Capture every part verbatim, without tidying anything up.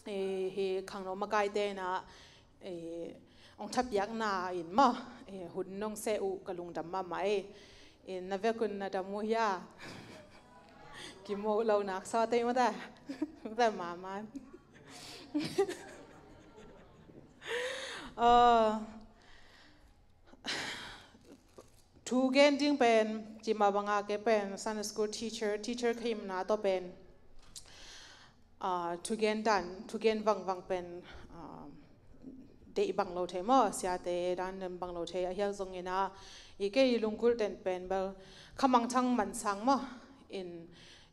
Hi khangno makaite in ah hong thapiakna in maw, hun nong seh uh ka lungdam mahmah ei. Na vekun na dam uh hia? Kimoh lo nak sawte mata mata mahmah. Thu gen ding pen cima banga kei pen Sunday school teacher, teacher ka hihna tawh pen thugen dan, thugen vangvang pen deih bang lo thei maw, siate dan bang lo thei. Ahia zongin ah i kei lunggulh ten pen bel khamangthang mansang maw, in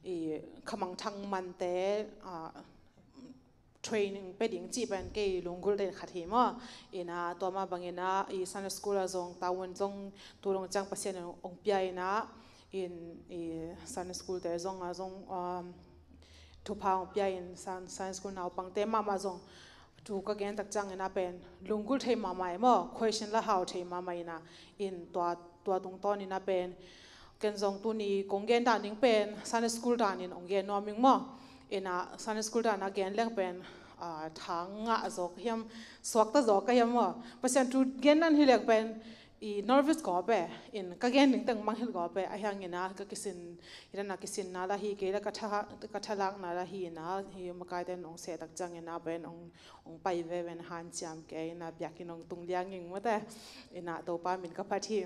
i khamangthang mante training pe ding cih pen kei lunggulh ten khat hi maw. In ah tua mah bangin ah i Sunday school ah zong tavuan zong tu dong ciang Pasian in hong pia in ah, in i Sunday school te zong ah zong thupha hong pia in Sunday school naupangte mahmah zong thu ka gen tak ciangin ah pen lunggulh thei mahmah ei maw, question la hau thei mahmah in ah, in tua tua tungtawn in ah pen ken zong tuni kong gen dan ding pen Sunday school dan in hong gen nuam ing maw. In ah Sunday school dan a gen leng pen tha ngah zaw ka hiam, suakta zaw ka hiam maw. Pasian thu gen dan hi leng pen i nervous gawp e, in ka gen ding teng mangngilh gawp e. Ahia zongin ah ka kisin, hi dan a kisinna la hi kei la ka tha, ka thalakna la hi in ah hi makaite nong seh tak ciangin ah pen hong hong pai veve in hanciam kei in ah biakinn hong tung liang ing mate. In ah Topa min ka phat hi.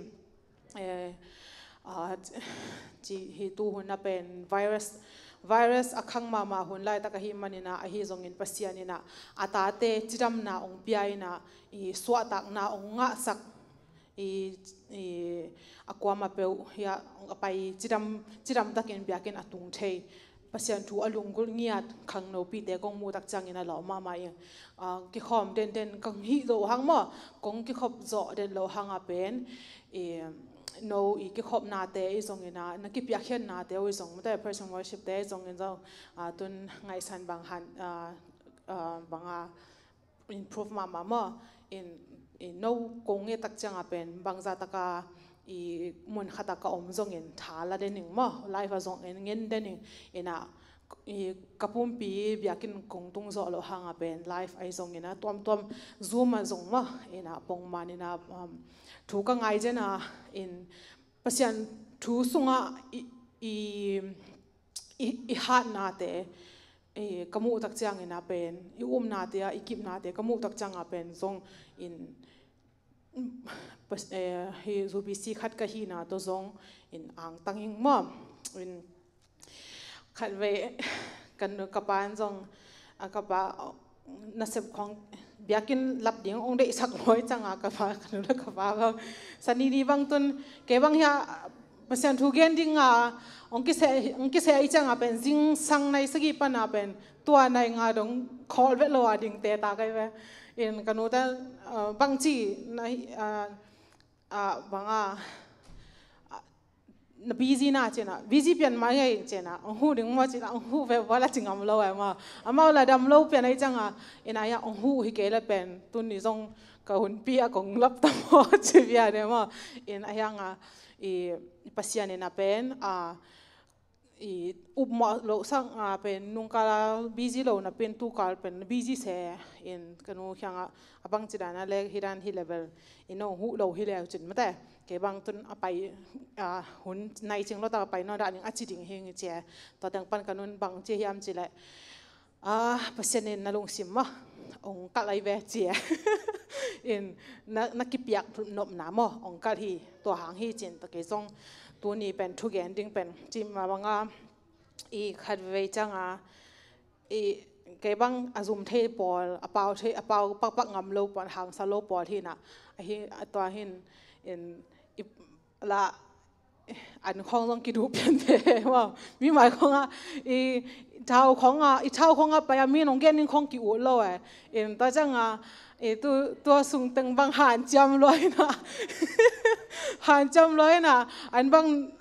Ci hi tu hun ah pen virus, virus a khang mahmah hun laitak ahih manin ah, ahi zongin Pasian in ah a tate cidamna hong pia in ah i suahtakna hong ngahsak i, i a kuamah peuh hiah a pai cidam, cidam takin biakinn a tung thei. Pasian thu a lunggulh ngiat khangnopite kong muh tak ciangin a lawm mahmah ing. Kikhawm denden kong hih loh hang maw, kong kikhop zawh den loh hang a pen i no i kikhopnate i zongin ah na kipiakkhiatnate uh i zong mate, praise and worship te i zongin zong tun ngaihsan bang han banga improve mahmah maw. In, in no kong nget tak ciangah pen bangzah taka i mun khatah ka om zongin tha la den ing maw, live ah zong en ngen den ing. In ah i ka pumpi biakinn kong tung zawh loh hangah pen live ahi zongin ah tuamtuam Zoom ah zong maw, in ah pongman in ah thu ka ngai zen ah, in Pasian thu sungah i, i i, i hatnate ka muh tak ciangin ah pen, i upnate ah i kipnate ka muh tak ciangah pen zong in hi U B C khat ka hihna tawh zong in angtang ing maw. In khatvei ka nu ka pa in zong a ka pa nasep khawng biakinn lap ding hong deihsak lawi ciangah ka pa, ka nu le ka pa bang, Sani ni bang tun kei bang hiah Pasian thu gen ding a hong kiseh, hong kiseh ahih ciangah pen zingsang nai sagih pan a pen tua nai nga dong khawl vet lo a dingte ta kei ve. In ka nute bangci na banga na busy na ci-in ah, busy pian mah hi ing ci-in ah, hong huh ding maw ci-in ah, hong huh ve bua la ci ngam lo ai maw. Amau la dam lo pian ahih ciangah, in ah hiah hong huh hi kei le pen tuni zong ka hunpi ah kong lap ta maw ci pian e maw. In ah hiangah i Pasian in ah pen a i upmawh loh sang a pen nungkal a busy lo napi-in tukal pen busy se. In ka nu kiangah a bangci dan a le hi dan hi level in hong huh lo hi leu cin mate. Kei bang tun a pai hun nai cing lo ta a pai nawn dah ding a ci ding hi ing ci e. Tua teng pan ka nun bangci hiam ci leh, Pasian in na lungsim maw hong kalh ahi ve ci e. In na, na kipiak nopna maw hong kalh hi, tua hang hi cin ta kei zong tuni pen thugen ding pen cima banga i khatvei cianga i kei bang a zum thei pawl, a pau thei, a pau pakpak ngam lo pawl, hangsa lo pawl hi na. Ahi, a tua hin in i la an khawng zong kiduh pian ve maw. Mi mai khawngah i thau khawngah, i thau khawngah pai a mi nong gen ding khawng ki-ut lo e. In tua cianga i tu, tua sung teng bang hanciam lua hi na. Hanciam lua hi na. An bang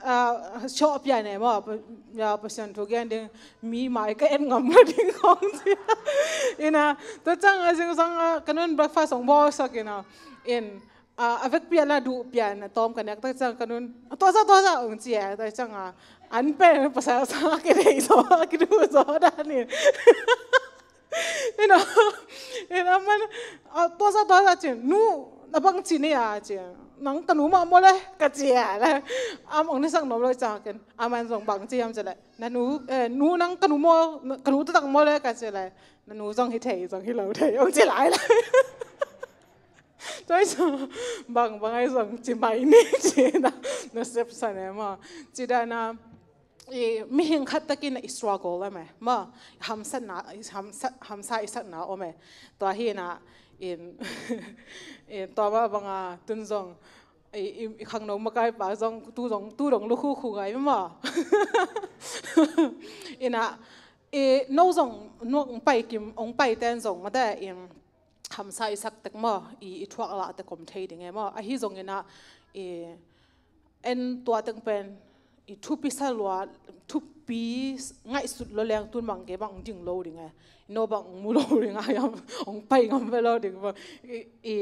siawh pian e maw. Pasian thu gen ding mi mai ka et ngam lo ding khawng ci. In a tua cianga zingsang a ka nun breakfast hong bawlsak in a. In a vekpi a la duh pian a tawm ka nek tak ciang ka nun, "Tuahzah, tuahzah," hong ci e. Tak cianga an pen pasal sang a kideih zaw, kiduh zaw dan in. Ina, ina man, a, tua sa tua sa cin, nu, na bang cin ia cin, nang ka nu mah maw le, ka ci a le. Am ong na sak nom lo ca ken, a man zong bang ci am ci le. Na nu, eh, nu nang ka nu maw, ka nu taktak maw le, ka ci le. Na nu zong hi thei, zong hi lo thei, ong ci lai lai. Tua i zong, bang, bang ai zong, ci mai ni, ci na, na sep sa ne maw. Ci da na, i, mihing khat takin i struggle a me, maw, hamsatna, hamsa, hamsa i sakna om e. Tua hi na, in, in, tua mah banga, tun zong, i, i, i khangno makai pa zong, tu zong, tu dong lu khu khu ngai maw. Ina, i, no zong, nuak ong pai kim, ong pai ten zong, mate, in, hamsa i sak tek maw, i, i thuak lah tek om thei ding e maw. Ahi zong ina, i, en tua teng pen, i thupi sa lua, thupi s-, ngaihsut lo leng tun bang kei bang ding lo ding e. No bang mu lo ding a, ong pai ngam ve lo ding maw. I, i,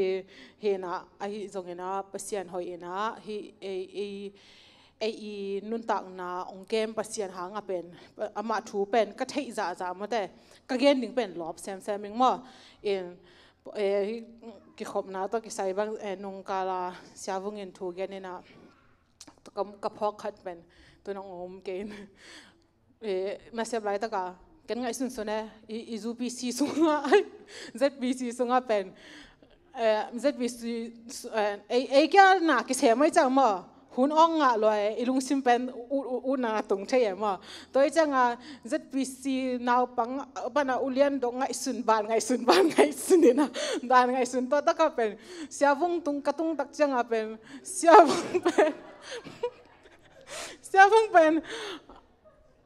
hi na, ahi zong ina, Pasian hoih ina, hi, ei, ei, ei i nuntakna ong kem Pasian hang a pen, amah thu pen, ka theih zahzah mate, ka gen ding pen lawp semsem ing maw. In, eh, hi, kikhopna tawh kisai bang, eh, nungkala Sia Vung in thu gen ina, ka, ka phawk khat pen, tu nong om kei in. Eh, na sep laitaka, ken ngaihsunsun e, i, i U P C sunga, Z P C sunga pen, eh, Z P C, su-, eh, ei, ei kia na kisem ai cang maw, hun ong ngah lua e, i lungsim pen, u, u, u na tung thei e maw. Tua i canga, Z P C naupang, pana ulian dong ngaihsun, ban ngaihsun, ban ngaihsun ina, ban ngaihsun, tua taka pen, Sia Vung tung, ka tung tak cianga pen, Sia Vung pen, Sia Vung pen,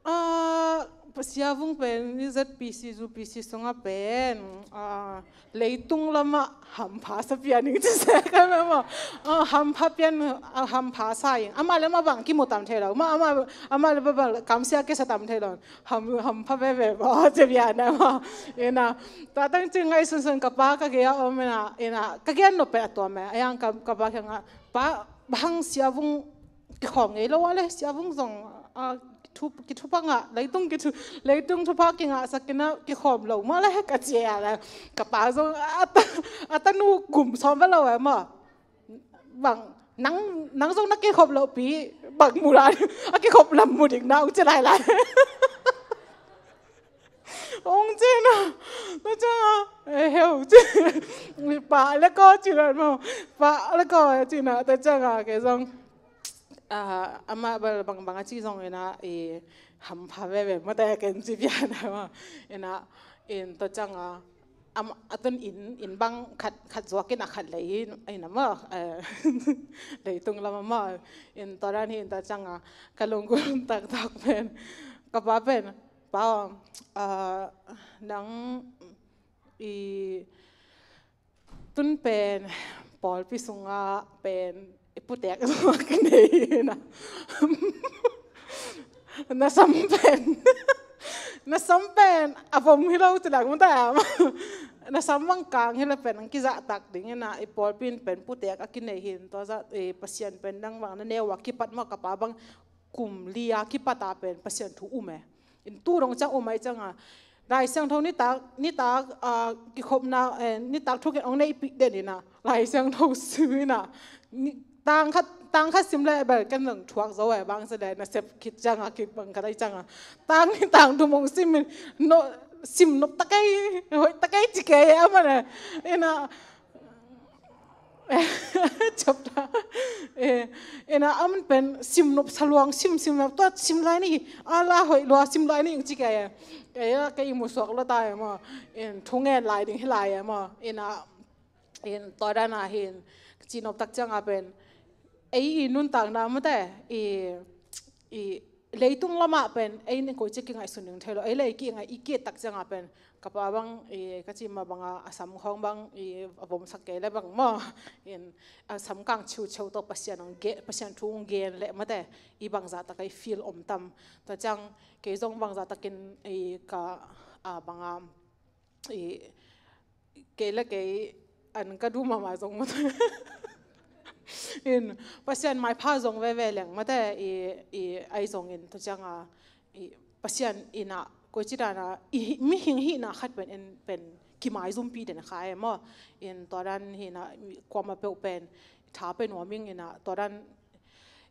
Ah, Sia Vung pen, ni Z P C, U P C sunga pen, ah, leitung lama hampha sa pian ing ci se ka me maw. Ah, hampha pian, ah, hampha sa ing. Ama le ma bang kimu tam thei lo. Ma, ama, ama le ma bang kamsia kesa tam thei lo. Ham, hampha veve maw, ci pian na maw. Ina, tua tang ci ngaihsunsun ka pa ka gei a om ina, ina, ka gen nop pen a tua me. A yang ka, ka pa kianga, pa, bang Sia Vung kikhawm ngei lo a le, Sia Vung zong, ah, thu, kithupha ngah, leitung kithu, leitung thupha kingahsak ina kikhawm lo mah le, ka ci a le. Ka pa zong, a ta, a tanu kum sawm ve lo e maw. Bang, nang, nang zong na kikhop loh pi, bang mu lai, a kikhop lam mu ding na, ong ci lai lai. Ong ci na, na ci a, eh, heu ci. Pa le ko ci lai maw, pa le ko ci na, ta ci a kei zong. Ah, amah bel bangbang a ci zong ina, i hampha veve mate ken ci pian a ma. Ina, in tua cianga, am, a tun in, in bang khat, khat zuak ina khat lei, ina ma, eh, leitung lama ma. In tua dan hi in tua cianga, ka lunggulh taktak pen, ka pa pen, pa, ah, nang, i, tun pen, pawlpi sunga pen, i putek zong a kinei ina. Na sam pen. Na sam pen, a vom hi lo ci lak mata a. Na sam bang kang hi lo pen, ang kizahtak ding ina, i pawlpi in pen, putek a kinei hi in, tua zah, i Pasian pen, nang bang, na neu a kipat ma ka pa bang, kum li a kipat a pen, Pasian thu um e. In tu dong ciang um ai cianga. Lai Siangtho nitak, nitak, ah, kikhopna, eh, nitak thuk in ong neihpih den ina. Lai Siangtho sui ina. Ni, tang khat, tang khat sim le bel ken zong thuak zo e bang se le na sep khit cianga kibang khat ai cianga. Tang ni tang thum ong sim in, no, sim nop ta kei, hoih ta kei ci kei e ama le. Ina, Chapter. Eh, ina aman pen sim nop sa luang, sim, sim nop tua sim lai ni, a la hoih lua sim lai ni ing ci kei e. Kei a, kei i musuak lo ta e maw. In thu ngen lai ding hi lai e maw. Ina, in tua dan a hin, ci nop tak cianga pen. Ei i nuntakna mate, i, i, leitung lama pen, ei ning koi ci kingaihsun ding thei lo, ei le ei kingai, i kitak cianga pen, ka pa bang, i, ka ci ma banga, a sam khawng bang, i, a vom sak kei le bang maw, in, a sam kang chiu chiu tawh Pasian ong ge, Pasian thu ong gen le mate, i bangzah tak ei feel om tam. Tua ciang, kei zong bangzah takin, i, ka, a, banga, i, kei le kei an ka du mahmah zong mate. In, Pasian maipha zong veve leng mate, i, i, ai zong in, tua cianga, i, Pasian ina, Koici dana i hi-, mihing hihna khat pen en pen kimaizumpi den kha e maw. In tua dan hina kuamah peuh pen tha pe nuam ing ina tua dan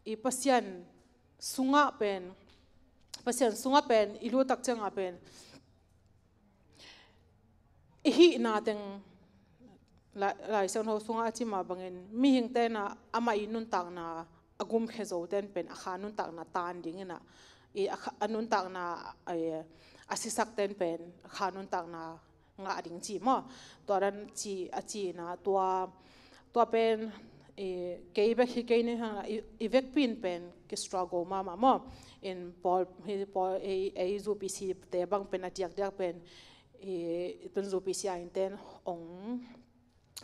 i Pasian sungah pen, Pasian sungah pen i lut tak ciangah pen i hihna teng Lai, Lai Siangtho sungah a ci mah bangin mihingte na amah i nuntakna a gumkhia zo ten pen a kha nuntakna tan ding ina i a, kha, a nuntakna a, a sisak ten pen a kha nuntakna ngah ding ci maw. Tua dan ci a ci ina tua, tua pen i, kei bek hi kei ni hang i, i vekpi in pen ki struggle mahmah maw. In pawl hi pawl ei, ei U P C te bang pen a diakdiak pen i tun U P C a in ten ong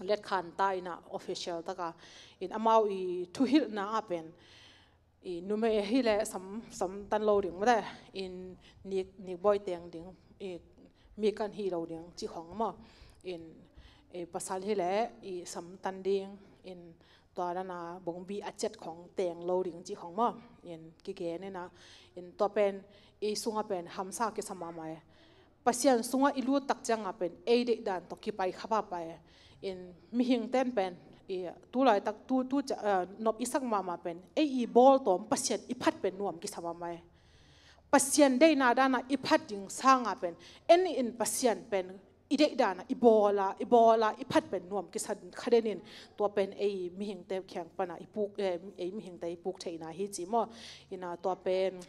let khan ta ina official taka in amau i thuhilhna a pen i numei hi le sam, sam tan lo ding mate in nik, nik bawi teng ding i mi kan hi lo ding ci khong maw. In i pasal hi le i sam tan ding in tua dana bongbi a cet khong teng lo ding ci khong maw. In kigen ina in tua pen i sunga pen hamsa kisa mahmah e. Pasian sungah i lut tak ciangah pen ei deihdan tawh kipai kha pahpah e. In mihing ten pen i tulaitak tu, tu ca, eh, nop i sak mahmah pen ei i bawl tawm Pasian i phat pen nuam kisa mahmah e. Pasian deihna dana i phat ding sangah pen en in Pasian pen i deih dana i bawla, i bawla i phat pen nuam kisa kha den in tua pen ei mihingte kiang pana i puk, eh, ei mihingte i puk theihna hi ci maw. Ina tua pen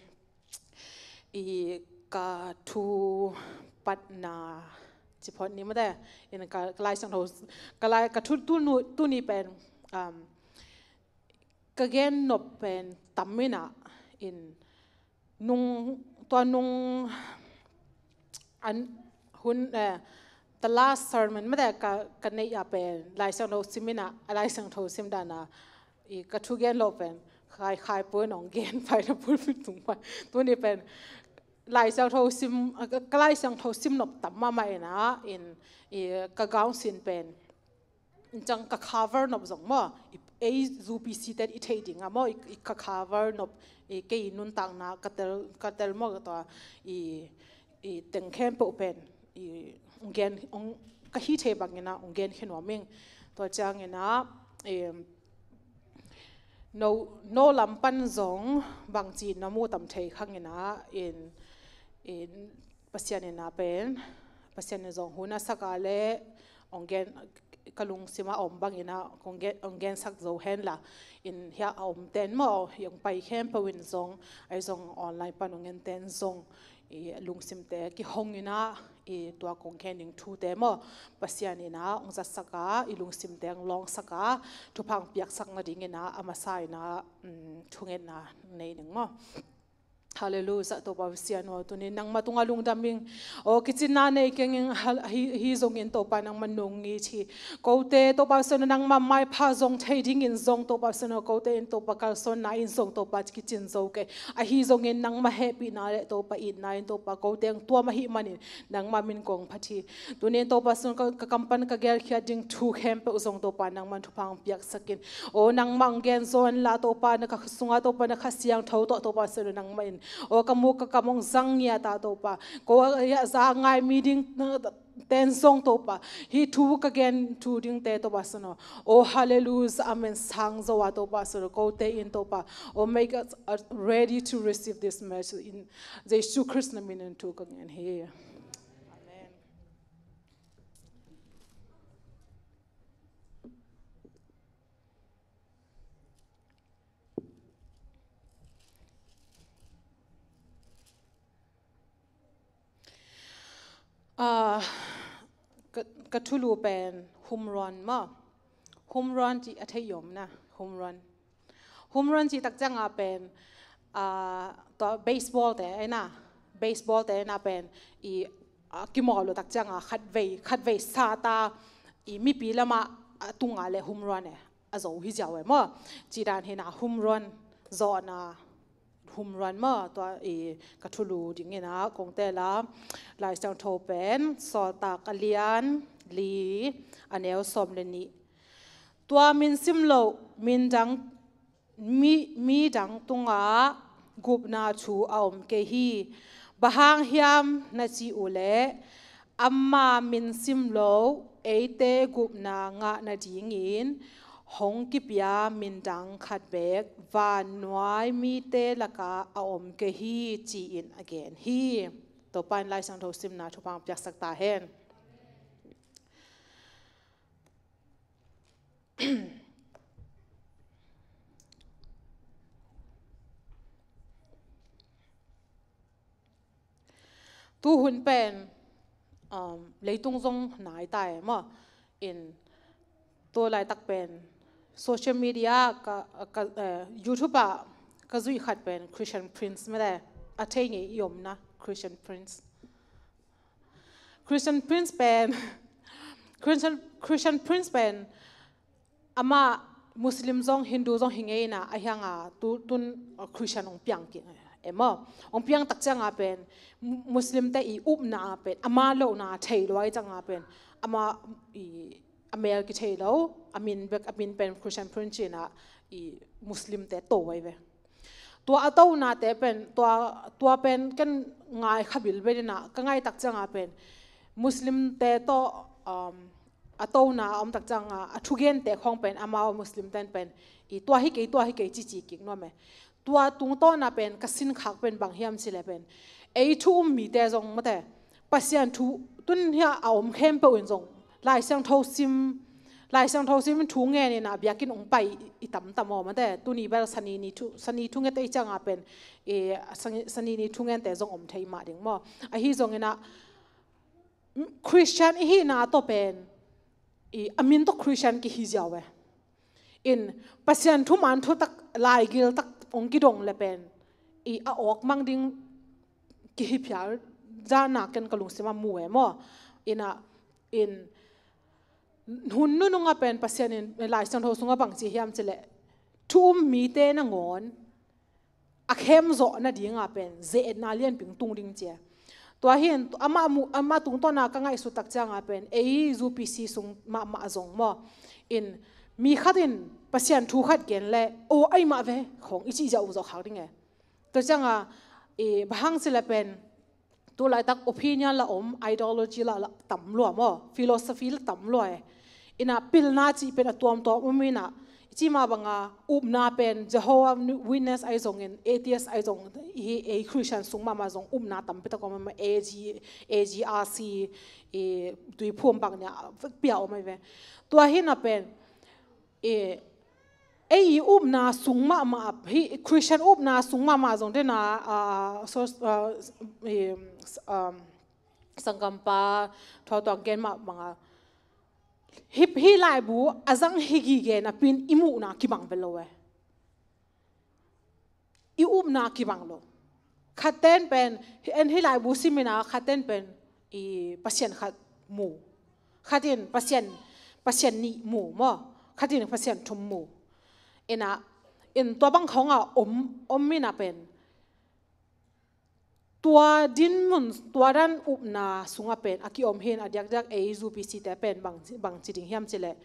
i ka thu patna ci phot ni mate. Ina ka, ka Lai Siangtho ka lai ka thu tu nu, tuni pen, um, ka gen nop pen tam ina in nung tua nung an hun, eh, the last sermon mate ka, ka neih a pen Lai Siangtho sim ina a Lai Siangtho sim dana i ka thu gen lo pen khai khai pun ong gen pai na pulpit tung pai tuni pen Lai Siangtho sim, ka Lai Siangtho sim nop tam mahmah ina in i ka gaung sin pen in cang ka cover nop zong maw i, ei U P C ten i thei ding a maw i, i ka cover nop i kei nuntakna ka tel, ka tel maw ka tua i, i teng khempeuh pen i ong gen ong ka hi thei bangina ong gen khe nuam ing. Tua ciangina i no, no lam pan zong bangci na mu tam thei khangina in, in Pasian ina pen Pasian in zong hun a saka le ong gen ka lungsima om bangina kong gen, ong gen sak zo hen la in hia a om ten maw i ong pai khempeuh in zong ai zong online pan ong gen ten zong i lungsimte kihong ina i tua kong khen ding thute maw Pasian ina ong zatsaka i lungsimte ong longsaka thupha ong piaksak nadingina a masa ina, um, thungetna nei ning maw. Halleluiah, Topa Pasian aw, tuni nangma tunga lungdam ing. Aw, kicinna nei keng ing, hal-, hi, hi zongin Topa nangma nung ngit hi. Kote Topa Pasian aw nangma maipha zong thei dingin zong Topa Pasian aw, kote in Topa kalsuanna in zong Topa kicin zo kei. Ahi zongin nangma hehpihna le Topa itna in Topa kote ang tuam ahih manin nangma min kong phat hi. Tuni in Topa Pasian aw ka, ka kam pan ka gelkhiat ding thu khempeuh zong Topa nangman thupha ang piaksak in. Aw nangma ang gen zaw in la Topa na ka sunga Topa na Kha Siangtho tawh Topa Pasian aw nangma in. Aw ka muk ka kam ang zang ngiat a Topa. Ko a, a za ngai mi ding, uh, ten zong Topa. Hi thu ka gen thu dingte Topa Pasian aw. Oh, hallelujah, amen. Sang zo a Topa Pasian aw. Kote in Topa. Oh, make us, uh, ready to receive this message. In Jesu Christ na min in thu ka ngen hi. Amen. Ah, ka, ka thulu pen home run maw. Home run cih a thei om na, home run. Home run cih tak cianga pen, ah, tua baseball te ai na, baseball te ai na pen i, ah, kimawl lo tak cianga khatvei, khatvei sata i mipi lama a tunga le home run e. A zo hi ziau e maw. Ci dan hi na home run zawhna home run maw tua i ka thulu dingina kong tela Lai Siangtho pen Sawltak a lian li a neu sawm le nih. Tua min sim loh min dang mi, mi dang tungah gupna thu a om kei hi. Bang hang hiam na cih uh leh, ama min sim lo eite gupna ngah nadingin hong kipia mindang khat beek vannuai mite lakah a om kei hi, ci-in a gen hi. Topa in Lai Siangtho simna thupha piaksak ta hen. Tu hun pen, um, leitung zong nai ta e maw. In, tu laitak pen social media ka, ka, eh, YouTube ah ka zuih khat pen Christian Prince mete, a thei ngei i om na, Christian Prince. Christian Prince pen Christian, Christian Prince pen amah Muslim zong, Hindu zong hi ngei na, a hiang a tu, tun, uh, Christian hong piang kik e maw. Hong piang tak ciang a pen Mu-, Muslim te i upna a pen ama lohna thei lua i ciang a pen ama i, a mel kithei lo, a min bek, a min pen Christian Prince ci-in a i Muslim te to ai ve. Tua a tonate pen, tua, tua pen ken ngai kha bilbel in a, ka ngaih tak ciang a pen Muslim te tawh, um, a tona a om tak ciang a, a thugente khawng pen amau Muslim ten pen i tua hi kei, tua hi kei cici kik nuam e. Tua tungtawn a pen ka sinkhak pen bang hiam cih leh pen, ei thu um mite zong mate, Pasian thu tun hiah a om khempeuh in zong Lai Siangtho sim, Lai Siangtho sim thu ngen in a biakinn hong pai i tamtam aw mate. Tuni bel Sani ni thu, Sani thungente i ciang a pen, e, Sani, Sani ni thungente zong om thei mah ding maw. Ahi zongin a, Christian i hihna tawh pen i, a min tawh Christian kihi ziau e. In, Pasian thuman thutak, laigil tak hong kidong le pen i, a awk mang ding kihi phial zahna ken ka lungsim a mu e maw. In a, in, hun nunung a pen Pasian in Lai Siangtho sungah bang ci hiam cih leh, thu um mite nangawn a khem zawh nading a pen ze-etna lianpi tung ding ci e. Tua hi in, amah mu-, amah tungtawn a ka ngaihsut tak ciang a pen ei U P C sung mahmah zong maw, in, mi khat in Pasian thu khat gen leh, aw, ai mah ve khawng i cih ziau zawh khak ding e. Tua ciang a, e, bang hang cih leh pen tu laitak opinion la om, ideology la, la tam lua maw, philosophy la tam lua e. In a pilna cih pen a tuamtuam om in a, i cih mah bang a upna pen Jehovah Witness ahi zongin, atheist ahi zong, hi, ei Christian sung mahmah zong upna tampi tak om e, A G, A G R C, i, Tuiphum bang nia pia om ai ve. Tua hi in a pen, e, ei i upna sung mahmah, hi Christian upna sung mahmah zong den a, a, so, a, i, um, sanggampa Thua Tuang gen mah bang a, hi, hi laibu a zang hi gige napi in i muhna kibang ve lo e. I upna kibang lo. Khat ten pen, en hi laibu sim in a, khat ten pen i Pasian khat mu. Khat in Pasian, Pasian nih mu maw. Khat in Pasian thum mu. In a, in tua bang khawng a om, om in a pen, tua dinmun, tua dan upna sung a pen a kiom hi in a, diakdiak ei U P C te pen bang, bang ci ding hiam cih leh,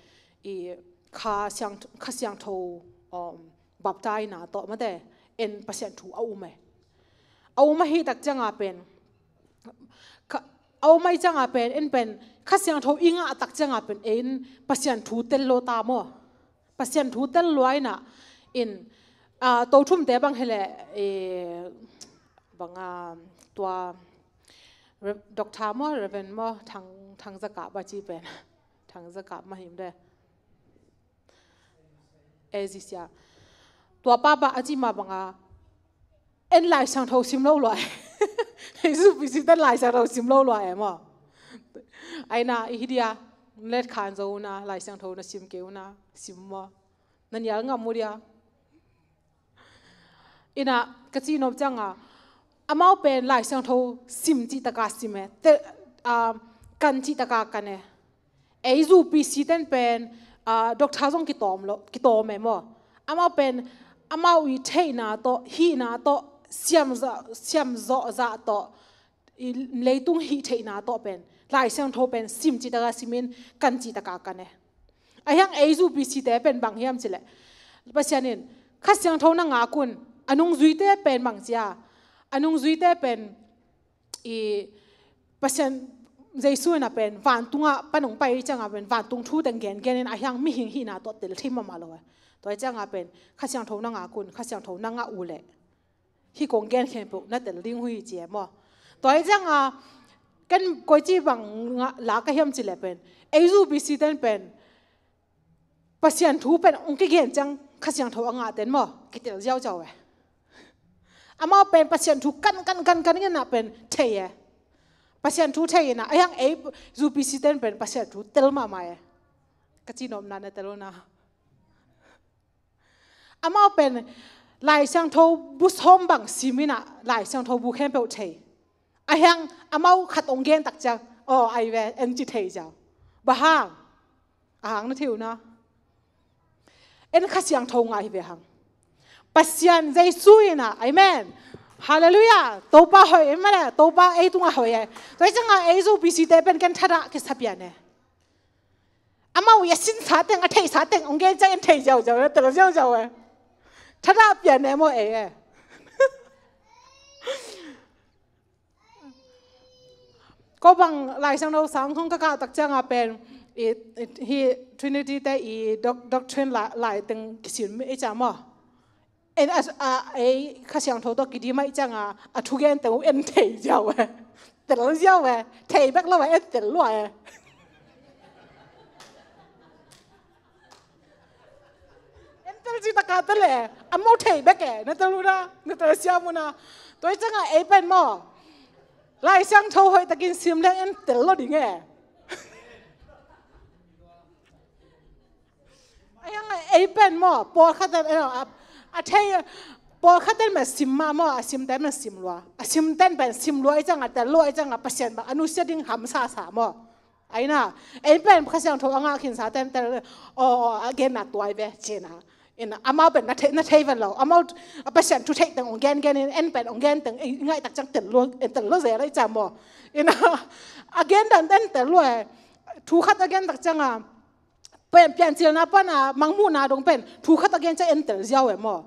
i Kha Siang, Kha Siangtho, um, baptisena tawh mate, en Pasian thu a um e. A um ahih tak ciang a pen, Kha, a um ahih ciang a pen, en pen Kha Siangtho i ngah tak ciang a pen, en Pasian thu tel lo ta maw. Pasian thu tel lua in a, in, a, Tothumte bang hi leh, e, bang a, tua, Re-, Doctor maw, Reverend maw, Thang, Thang Za Kap a ci pen. Thang Za Kap mah hi mate. Ei zisia. Tua papa a cih mah bang a, en Lai Siangtho sim lo lua e. Ei U P C ten Lai Siangtho sim lo lua e maw. Ai na, i hi dia, let khan zo na, Lai Siangtho na sim kei uh na, sim maw. Na nial ngam uh dia. In a, ka cih nop ciang a, amau pen Lai Siangtho sim cih tak a sim e, te, a, kan cih tak a kan e. Ei U P C ten pen, a, doctor zong kitawm lo, kitawm e maw. Amau pen, amau i theihna tawh, hihna tawh, siam za-, siam zawh zah tawh, i leitung hih theihna tawh pen, Lai Siangtho pen sim cih tak a sim in, kan cih tak a kan e. A hiang ei U P C te pen bang hiam cih leh, Pasian in Kha Siangtho na ngak un, a nungzuite pen bang ci a, a nungzuite pen I Pasian Jesu in a pen vantungah pan hong pai ciangah pen vantung thu teng gengen in a hiang mihing hihna tawh tel thei mahmah lo e. Tua hi ciangah pen Kha Siangtho na ngak un, Kha Siangtho na ngah uh leh hih kong gen khempeuh na tel ding uh hi ci e maw. Tua hi ciangah ken koici bang ngah la ka hiam ci leh pen ei zupisi ten pen Pasian thu pen hong kigen ciang Kha Siangtho a ngah ten maw kitel ziauziau e. Amau pen Pasian thu kan kan kan kan ngenah pen thei e. Pasian thu thei inah a hiang ei zupisi ten pen Pasian thu tel mahmah e. Ka ci nopna na tel uh na. Amau pen Lai Siangtho bu sawm bang sim inah Lai Siangtho bu khempeuh thei. A hiang amau khat hong gen tak ciang aw ai ve en ci thei ziau. Bang hang? A hang na thei uh na. En Kha Siangtho ngah hi ve hang. Pasian Jesu inah, amen. Halleluiah. Topa hoih, amen. Topa ei tungah hoih e. Tua hi ciangah ei zupisi te pen ken thadah kisa pian e. Amau i a sinsa teng, a theihsa teng hong gen ciang en thei ziauziau e, tel ziauziau e. Thadah pian e maw ei e. Ko bang Lai Siangtho sang hong ka kah tak ciangah pen i, i, hi Trinity te i doc-, doctrine la-, lai teng kisin i ciang maw. En a, a, ei Kha Siangtho tawh kidim ahih ciangah a thugen teng uh en thei ziau e. Tel ziau e. Thei bek lo e, en tel lua e. En tel ci takah tel e. Amau thei bek e. Na tel uh na. Na tel siam uh na. Tua hi ciangah ei pen maw Lai Siangtho hoih takin sim leng en tel lo ding e. A hiang ei pen maw pawlkhat ten a, a thei pawlkhat ten pen sim mah maw a sim ten pen sim lua. A sim ten pen sim lua hi ciangah tel lua hi ciangah Pasian bang a nusia ding hamsa sa maw. Aina, ei pen Kha Siangtho a ngah khinsa ten tel, aw, aw, a genna tuai ve, cina. Ina, amau pen na thei, na thei ven lo. Amau, a Pasian thu theih teng hong gen gen in, en pen hong gen teng, i ngaih tak ciang tel lo, en tel lo zel a i cam maw. Ina, a gen dan ten tel lo e. Thu khat a gen tak ciang a, pen, piancilna pan a, mangmuhna dong pen, thu khat a gen ciang en tel ziau e maw.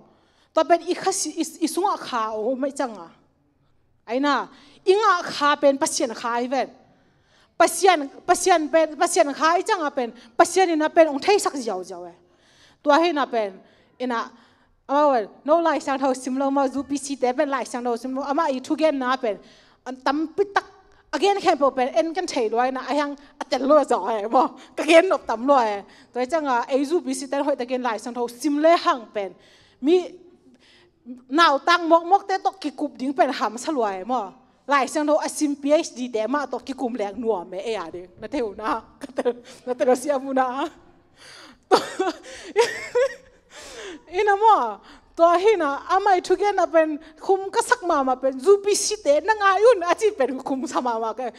Tua pen i kha si, i, i sungah kha om a i cang a. Aina, i ngah kha pen Pasian kha hi ven. Pasian, Pasian pen, Pasian kha i cang a pen, Pasian ina pen hong theisak ziauziau e. Tua hi ina pen, ina, amau vel, no Lai Siangtho sim lo maw, zupisi te pen Lai Siangtho sim lo, amah i thugenna pen, an tampi tak, a gen khempeuh pen, en kan thei lua ina, a hiang a tel lua zaw e maw, ka gen nop tam lua e. Tua i cang a, ei zupisi ten hoih takin Lai Siangtho sim le hang pen, mi, nautang mawkmawkte tawh kikup ding pen hamsa lua e maw. Lai Siangtho a sim P H D te mah tawh kikum leng nuam e, ei a ding. Na thei uh na, na thei lo siam uh na. Ina maw, tua hi na, amah i thugenna pen, khum ka sak mahmah pen, zupisi te, na ngai un, a ci pen khum sa mahmah ka.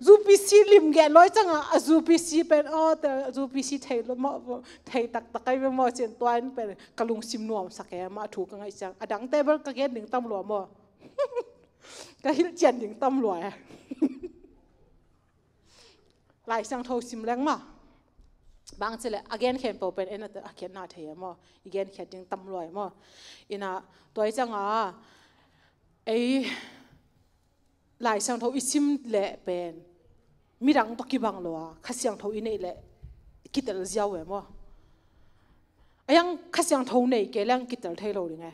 Zupisi lim gen loi cang a, a zupisi pen, aw, te, zupisi thei lo maw, thei taktak ai ve maw, cin tua in pen, ka lungsim nuamsak e, amah thu ka ngaih ciang. A dangte bel ka gen ding tam lua maw. Ka hilh cian ding tam lua e. Lai Siangtho sim leng maw. Bang ci leh, a gen khempeuh pen en a, a khiatna thei e maw. I gen khiat ding tam lua e maw. Ina, tua i cang a, ei, Lai Siangtho i sim leh pen, midang tawh kibang lo a, Kha Siangtho i neih leh, kitel ziau e maw. A hiang Kha Siangtho nei kei leng kitel thei lo ding e.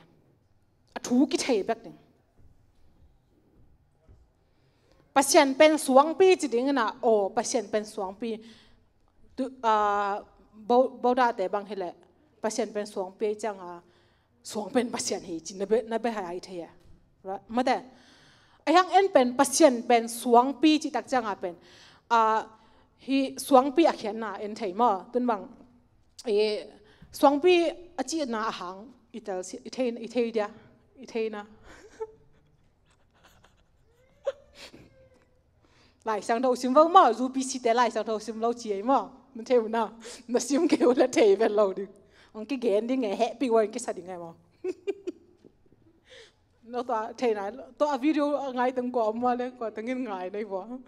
A thu kithei bek ding. Pasian pen suangpi ci ding ina, aw, Pasian pen suangpi. Tu, a, Bo-, Bodate bang hi leh, Pasian pen suangpi ciang a, suang pen Pasian hi ci, na be, na be hai ai thei e. Ra, mate. A hiang en pen Pasian pen suangpi ci tak ciang a pen. A, hi suangpi a khiatna en thei maw, tun bang. E, suangpi a cihna a hang, i tel si, i thei, i thei dia, i thei na. Lai Siangtho sim lo maw, zupisi te Lai Siangtho sim lo ci ei maw. Na thei uh na, na sim kei uh la thei ven lo ding. Hong kigen ding e, hehpih uh a hong kisa ding e maw. No tua thei na, tua a video a ngai teng kua maw le, kua tengin ngai nei maw.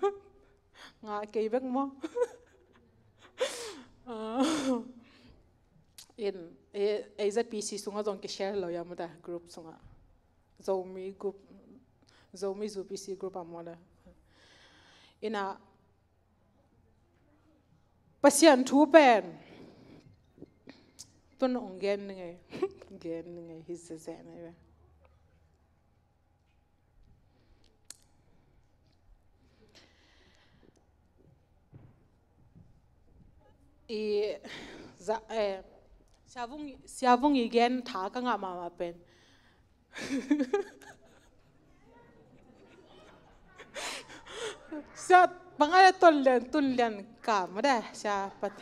Ngai kei bek maw. Ah. In, e, A Z P C sungah zong kishare lo ia maw ta, group sungah. Zomi group, Zomi Z P C group ah maw le. Ina Pasian thu pen tun ong gen ni ngei, gen ni ngei hi zezeh na i ve. I za eh, siavung siavung i gen tha ka ngah mahmah pen. Sia bang a le ton lian tun lian ka ma de sia pat.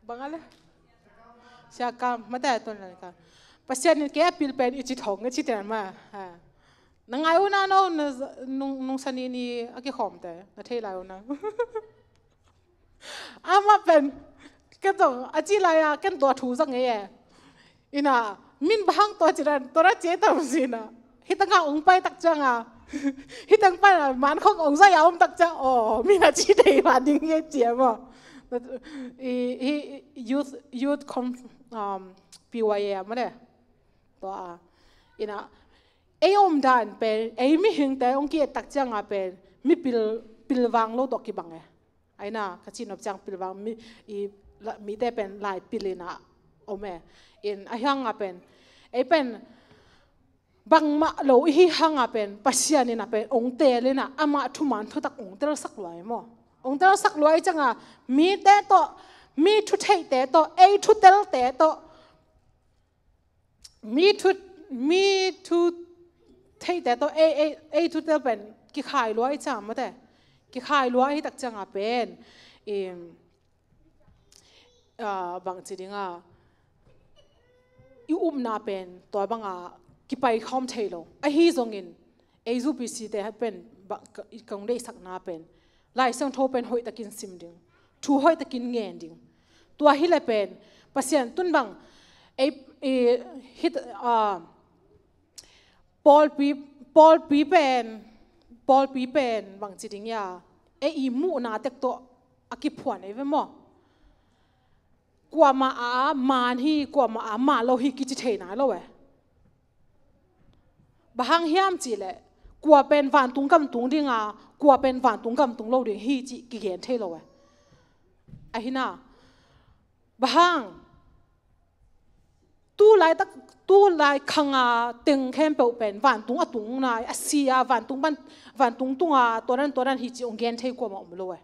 Bang a le sia ka ma de ton lian ka. Pasian in ke a pil pen i ci thong i ci ten ma. Ha. Na ngai una no na nung nung sani ni a ki khom te na thei lai una. Amah pen ken zong a ci lai a ken tua thu zong ngei e. Ina min bang hang tua ci dan tua na ci tam si na. Hi tang a ong pai tak ciang a. Hi tang pai na man khong ong zai a om tak ciang. Oh, min a ci dei ba ding ye ci a mo. I, i youth youth com um, P Y A mo le. Tua a. Ina ei om dan pen ei mihingte ong ki et tak ciang a pen mi pil pilvang lo tawh kibang e. Aina ka cih nop ciang pilvang mi i la- mite pen lai pilina om e. In a hiang a pen ei pen bangmah lo i hi hang a pen Pasian in a pen ong tel ina amah thuman thutak ong telsak luai maw? Ong telsak luai ciang a mite tawh mi thutheihte tawh ei thutelte tawh mi thu mi thu theite tawh ei ei ei thutel pen kikhai lua i cam mate kikhai lua i tak ciang a pen i bang ci ding a i upna pen tua bang a kipai khawm thei lo ahi zongin ei zu P C te pen kong deihsakna pen Lai Siangtho pen hoih takin sim ding thu hoih takin ngen ding tua hi le pen Pasian tun bang ei hit a pawlpi pawlpi pen pawlpi pen bang ci ding ia ei i muhna tek tawh a kiphuan ei ve maw? Kuamah a man hi kuamah a man lo hi kici thei nai lo e. Bang hang hiam cih leh kua pen vantung gam tung ding a kua pen vantung gam tung lo ding hi cih kigen thei lo e. Ahi na bang hang tu lai tak tu lai khang a teng khempeuh pen vantung a tung nai a si a vantung ban vantung tung a tua dan tua dan hi cih ong gen thei kuamah om lo e.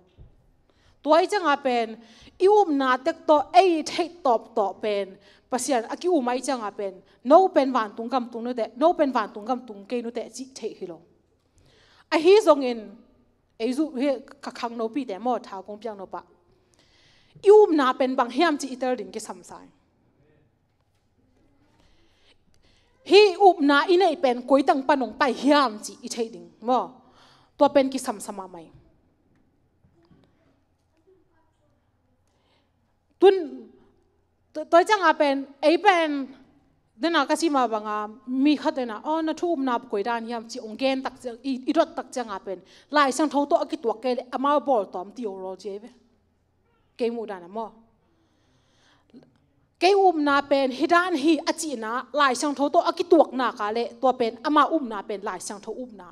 Tua i ciang a pen i upna tek tawh ei theih tawp tawh pen Pasian a ki um a i ciang a pen no pen vantung gam tung nute no pen vantung gam tung kei nute cih theih hi lo. Ahi zongin ei zu hi ka khang no pite maw thau kong piak no pah i upna pen bang hiam cih i tel ding kisam sai. Hih upna i neih pen koi tang pan ong pai hiam cih i theih ding maw? Tua pen kisam sa mahmah hi. Tun tua ciang a pen ei pen dena ka si mah bang a mi khat dena aw na thu upna koi dan hiam cih ong gen tak ciang i dot tak ciang a pen Lai Siangtho tawh a kituak kei le amau bawl tawm ti ong rawl ci ei ve. Kei muh dan a maw? Kei upna pen hi dan hi a cihna Lai Siangtho tawh a kituakna ka le tua pen ama upna pen Lai Siangtho upna.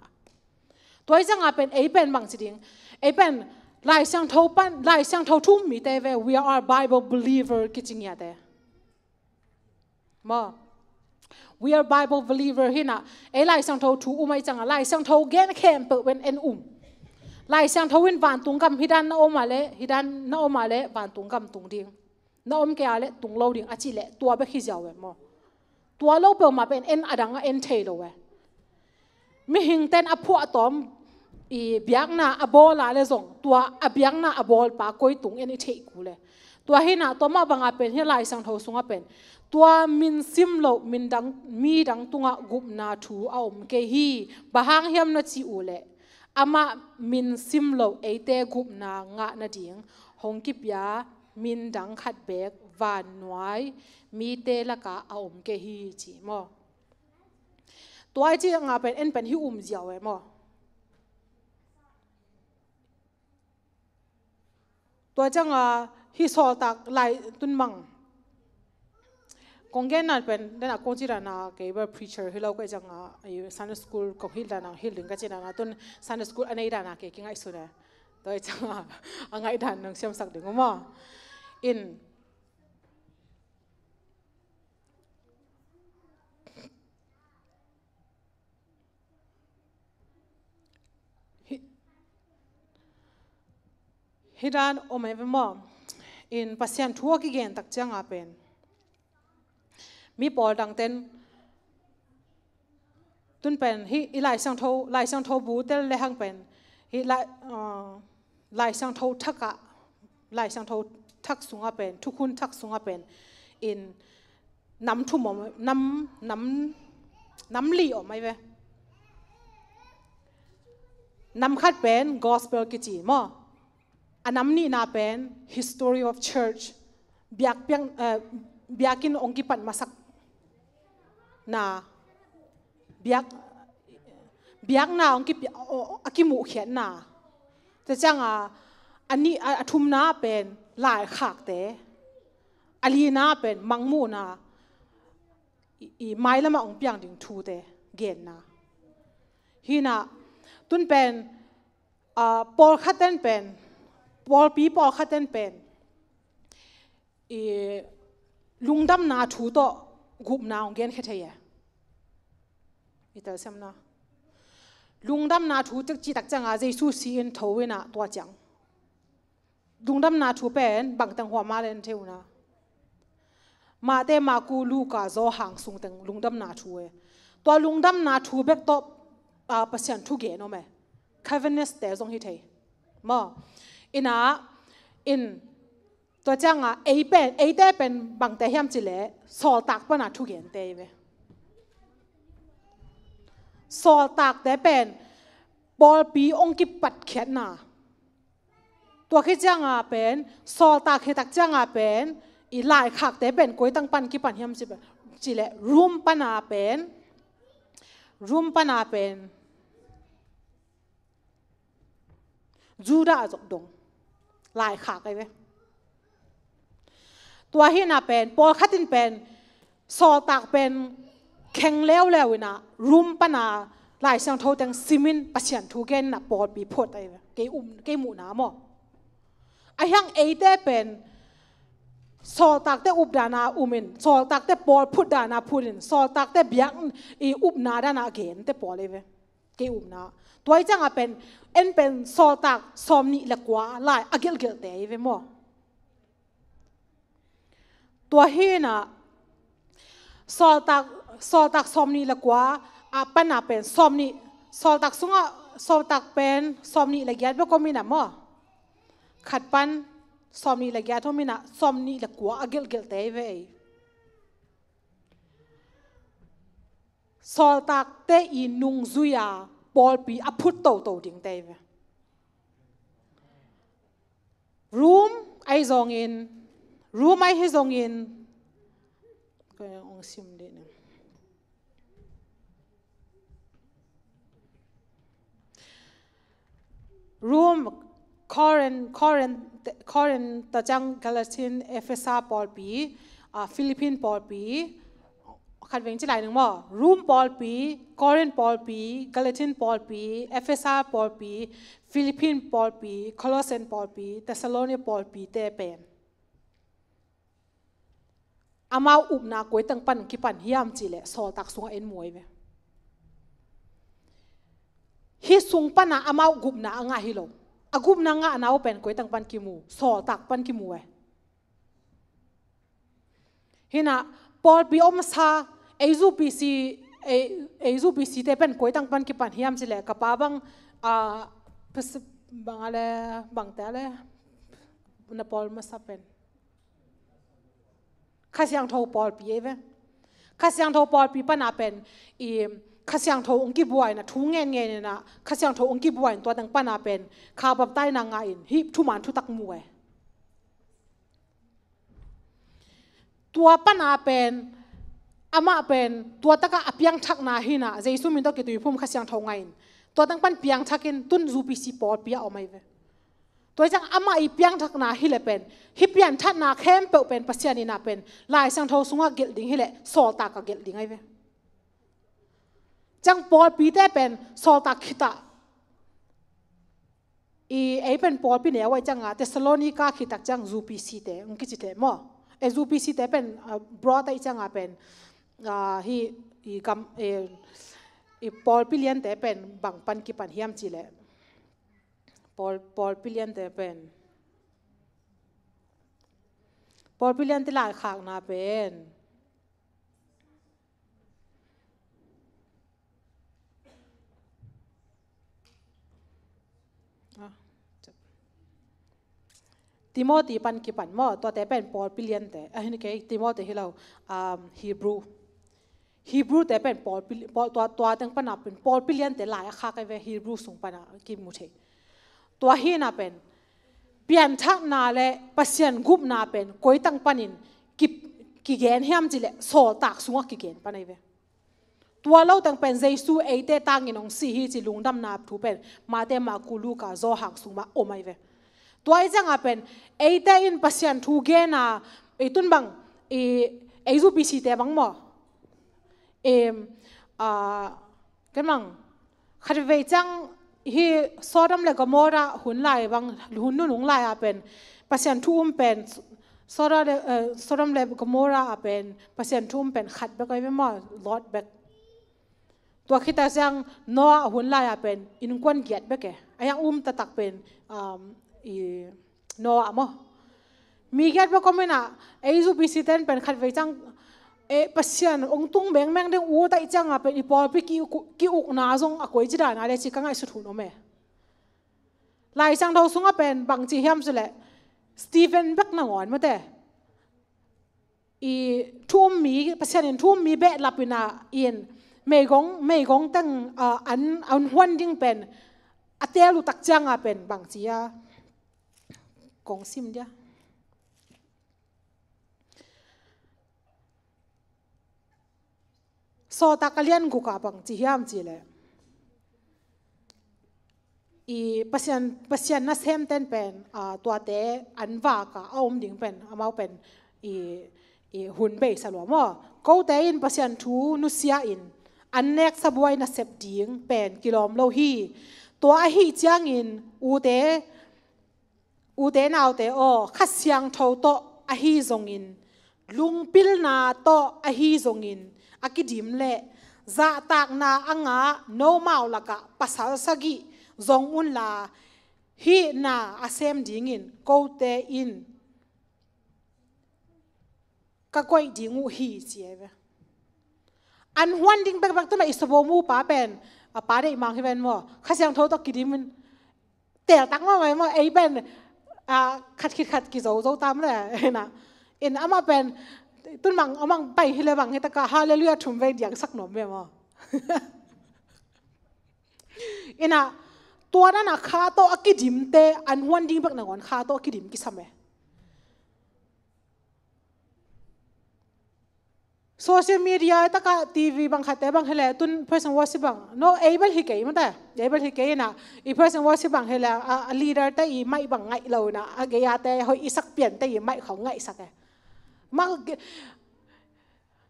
Tua i ciang a pen ei pen bang ci ding ei pen Lai Siangtho pan Lai Siangtho thu um mite ve we are Bible believer kici ngiate. Maw? We are Bible believer hi na ei Lai Siangtho thu um a i ciang a Lai Siangtho gen khempeuh pen en um. Lai Siangtho in vantung gam hi dan na om a le hi dan na om a le vantung gam tung ding na om kei a le tung lo ding a cih le tua bek hi ziau e maw? Tua lo peuhmah pen en a dang a en thei lo e. Mihing ten a phuahtawm i biakna a bawl a le zong tua a biakna a bawlpa koi tung en i theih kul e. Tua hi na tua mah bang a pen hi Lai Siangtho sung a pen tua min sim loh min dang mi dang tungah gupna thu a om kei hi. Bang hang hiam na ci uh leh amah min sim loh eite gupna ngah nading hong kipia min dang khat beek vannuai mite lakah a om kei hi ci maw? Tua i ci ngah pen en pen hi um ziau e maw? Tua ciang a hi sawltak lai tun mang Kong gen nan pen, den a kong ci dan a kei bel preacher hi lo ka hih ciang a, i Sunday school kong hilh dan a hilh ding ka ci dan a, tun Sunday school a nei dan a kei kingaihsun e. Tua hih ciang a, a ngaih dan nong siamsak ding uh maw. In, hih, hih dan om e ve maw. In Pasian thu a kigen tak ciang a pen, mi pawl dang ten, tun pen hih i Lai Siangtho, Lai Siangtho bu tel le hang pen, hih Lai, uh, Lai Siangtho thak ah, Lai Siangtho thak sung a pen, thukhun thak sung a pen, in nam thum om, nam, nam, nam li om ai ve. Nam khat pen gospel kici maw. A nam nihna pen history of church. Biak, biak, eh, biakinn hong kipat masak na. Biak, biakna hong kipi-, o, a kimuhkhiatna. Tua ciang a, a ni, a, a thumna pen laikhakte. A lina pen mangmuhna. I, i mailam ah hong piang ding thute genna. Hi na, tun pen, ah, pawlkhat ten pen, pawlpi pawlkhat ten pen, i lungdamna thu tawh gupna hong genkhia thei e. I telsiamna. Lungdamna thu cih tak ciang a Jesu si in tho in a tua ciang. Lungdamna thu pen bang teng huam a len thei uh na. Mate, Maku, Luka, Johan sung teng lungdamna thu e. Tua lungdamna thu bek tawh, ah, Pasian thu gen om e. Covenants te zong hi thei. Maw. In a, in, tua ciang a, ei pen, eite pen bangte hiam cih leh, sawltak pan a thu gente hi ve. Sawltakte pen, pawlpi hong kipatkhiatna. Tua khit ciang a pen, sawltak khit tak ciang a pen, i laikhakte pen koi teng pan kipan hiam cih leh, Rom pan a pen, Rom pan a pen, Judah a zong dong, laikhak ai ve. Tua hi na pen, pawlkhat in pen, sawltak pen kheng leuleu in a, Rom pan a Lai Siangtho teng sim in Pasian thu gen in a pawlpi phot ai ve. Kei um, kei muhna maw. A hiang eite pen, sawltakte up dan a um in, sawltakte pawl phut dan a phut in, sawltakte biak i upna dan a gente pawl ai ve. Kei umna. Tua hi ciang a pen, en pen sawltak sawmnih le kua lai a gelhgelhte hi ve maw. Tua hi na, sawltak, sawltak sawmnih le kua, a pan a pen sawmnih, sawltak sung a, sawltak pen sawmnih le giat bek om in a maw. Khat pan sawmnih le giat om in a, sawmnih le kua a gelhgelhte hi ve ei. Sawltakte i nungzui a pawlpi a phut toto dingte hi ve. Rom ahi zongin, Rom ahi hi zongin, kong sim dih ning. Rom, Korin, Korin, Korin, tua ciang Galatian, Efesa pawlpi, ah, Philippine pawlpi, khat veng ci lai ning maw. Rom pawlpi, Korin pawlpi, Galatian pawlpi, Efesa pawlpi, Philippine pawlpi, Colossian pawlpi, Thessalonia pawlpite pen. Amau upna koi teng pan kipan hiam cih leh sawltak sungah en mu ai ve. Hih sung pan a amau gupna a ngah hi lo. A gupna ngahna uh pen koi teng pan kimu, sawltak pan kimu ai. Hi na, pawlpi om sa, ei zu P C, ei, ei zu P C te pen koi teng pan kipan hiam cih leh, ka pa bang, ah, pas-, bang a le, bangte a le, na pawl masa pen. Kha Siangtho pawlpi ei ve. Kha Siangtho pawlpi pan a pen, i Kha Siangtho hong kibuai na, thu ngen ngen na, Kha Siangtho hong kibuai na, tua teng pan a pen, kha baptaina ngah in, hih thuman thutak mu e. Tua pan a pen, amah pen, tua takah a piangthakna hi na, Jesu min tawh kituiphum Kha Siangtho ngah in, tua teng pan piangthak in, tun zu P C pawlpi a om ai ve. Tua ciang amah i piangthakna hi le pen, hih pianthatna khempeuh pen Pasian in a pen Lai Siangtho sungah gelh ding hi le sawltak a gelh ding ahi ve. Ciang pawlpite pen sawltak khitah i ei pen pawlpi neu ahi cianga Thessalonica khittak ciang U P C te hong kici thei maw? E, U P C te pen, ah, broad ahi cianga pen, ah, hih i gam, e, i pawlpi liante pen bang pan kipan hiam cih leh, pawl, pawlpi liante pen, pawlpi liante laikhakna pen, ah, Timothy pan kipan maw, tuate pen pawlpi liante. Ah, hi kei, Timothy hi lo, um, Hebrew. Hebrew te pen pawlpi, pawl, tua, tua teng pana pen pawlpi liante lai a khak ahi ve, Hebrew sung pana kimu thei. Tua hi na pen pianthakna le Pasian gupna pen koi tang panin ki, kigen hiam cih leh sawltak sungah kigen pan ahi ve. Tua lo teng pen Jesu eite tangin hong si hi ci lungdamna thu pen Mate, Marku, Luka, Johan sung mah om ahi ve. Tua ahi cianga pen eite in Pasian thu gena, i tun bang, i, ei U P C te bang maw? Em, ah, ken bang, khatvei ciang hi Sodom le Gomorrah hun lai bang, hun nunung lai a pen Pasian thu um pen, Sodom le, eh, Sodom le Gomorrah a pen Pasian thu um pen khat bek ahi ve maw, Lot bek. Tua khittak ciang Noah hun lai a pen innkuan giat bek e. A yang um taktak pen, um, i Noah maw? Mi giat bek om in a, ei U P C ten pen khatvei ciang, e, Pasian hong tung mengmeng ding ut ahih cianga pen i pawlpi ki, ki-ukna zong a koici dan a le ci ka ngaihsut hun om e. Lai Siangtho sungah pen bangci hiam cih leh Stephen bek nangawn mate. I thu um mi, Pasian in thu um mi behlap in a, in meigong, meigong teng, ah, an, an huan ding pen a teel uh tak cianga pen bangci a kong sim dia. Sawltak a lian guk ah bangci hiam cih leh, i Pasian, Pasian nasemten pen, ah, tuate an vak a, a om ding pen, amau pen i, i hun beisa lua maw? Kote in Pasian thu nusia in an neksabuai nasep ding pen kilawm lo hi. Tua ahih ciangin ute, ute naute aw, Kha Siangtho tawh ahi zongin, lungpilna tawh ahi zongin a kidim leh zahtakna a ngah nomau lakah pasal sagih zong unla, hih na a sem dingin kote in ka koih ding uh hi, ci ahi ve. An huan ding bekbek tuna i sabo mu pa pen, a pa deih mang hi ven maw? Kha Siangtho tawh kidim in, teltak mahmah maw, ei pen, ah, khat khit khat kizo zo tam le, ina. In amah pen, tun bang, amang pai hi le bang, hi taka, Hallelujah thum vei diangsak nuam ve maw. Ina, tua dana Kha tawh a kidimte, an huan ding bek nangawn Kha tawh a kidim kisam e. Social media taka T V bang khatte bang hi le, tun praise and worship bang. No, ei bel hi kei mate. Ei bel hi kei ina. I praise and worship bang hi le, a, a leader te i mic bang ngaih lo ina. A gei a te hoih i sak pian te i mic khong ngaihsak e. Ma, ge-,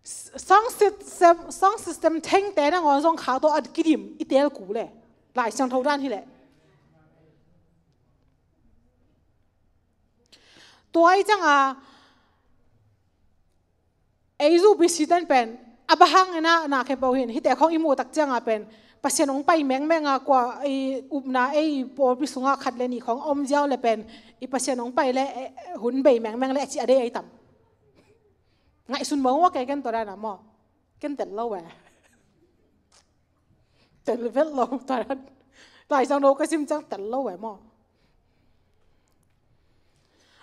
s-, sound system, sound system thengte nangawn zong Kha tawh a kidim i teel kul e. Lai Siangtho dan hi le. Tua i cianga, ei U P C ten pen, a bang hang ina na khempeuh hin, hihte khong i muh tak cianga pen, Pasian hong pai mengmeng a kua, i upna, ei pawlpi sunga khat le nih khong om ziau le pen, i Pasian hong pai le, eh, hun bei mengmeng le, a ci a deih ei tam. Ngaihsun maw, kei ken tua dana maw. Ken tel lo e. Tel vet lo, tua dan. Lai Siangtho ka sim ciang tel lo e maw.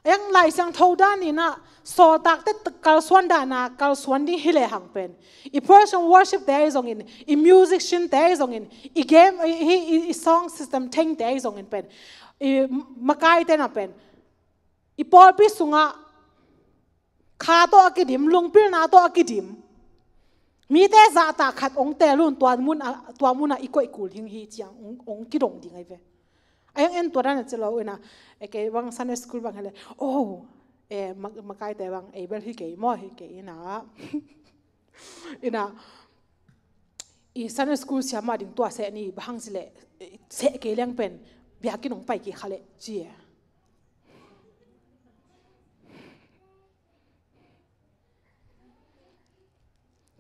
Ei Lai Siangtho dan ina, sawltakte kalsuan dana, kalsuan ding hi le hang pen. I praise and worship te ahi zongin, i musician te ahi zongin, i game, i, i, i, i sound system thengte ahi zongin pen. I makai tena pen. I pawlpi sunga, Kha tawh a kidim, lungpilna tawh a kidim. Mite zahtak khat hong teel un tua mun a, tua muna i koih kul hing hi ciang hong, hong kidong ding ahi ve. A hiang en tua dan a ci lo ina, e kei bang Sunday school bang hele, oh, e, ma-, makaite bang, e bel hi kei maw, hi kei ina. Ina, i Sunday school siama ding tua seh ni, bang hang sile, e, seh kei leng pen, biakinn hong pai kik kha le, ci e.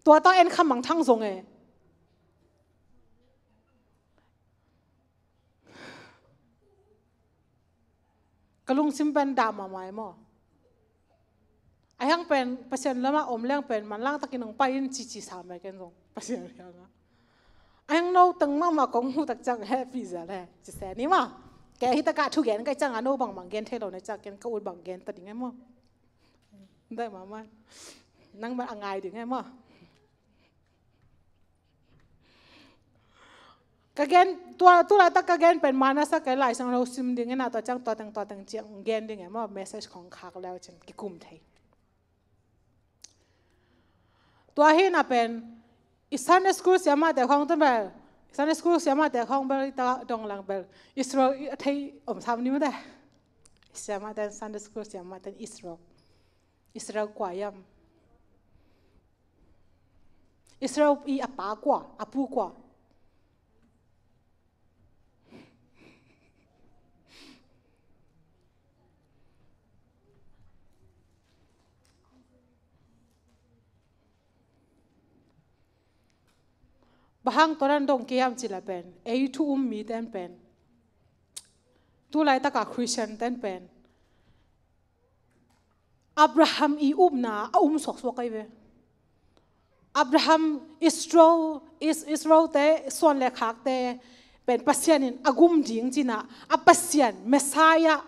Tua ta en kham mang thang zong e. Ka lungsim pen dah mahmah e maw. A hiang pen Pasian lama om leng pen manlang takin hong pai in cici sa mai ken zong Pasian hianga. A hiang no teng mahmah kong hu tak ciang happy zel he ci se ni maw. Kei hi taka thugen kai cianga no bang bang gen thei lo na ciang ken ka ut bang gen ta ding e maw. Dai mahmah. Nang man a ngai ding e maw. Ka gen, tua, tu laitak ka gen pen manasa kei Lai Siangtho sim ding ina tua ciang tua teng tua teng ciang gen ding e maw message khong khak leu cin kikum thei. Tua hi na pen i Sunday school siamate khong tun bel, i Sunday school siamate khong bel i ta dong lang bel Israel i a thei om sam ni mate. Siamate Sunday school siamate Israel. Israel kua hiam? Israel i a pa kua, a pu kua? Bang hang tua dan dong kei hiam cih leh pen, ei thu um mi ten pen, tu laitaka Christian ten pen Abraham i upna a um suaksuak ahi ve. Abraham, Israel, Is-, Israel te, suan le khakte pen Pasian in a gum ding cina, a Pasian, Messiah,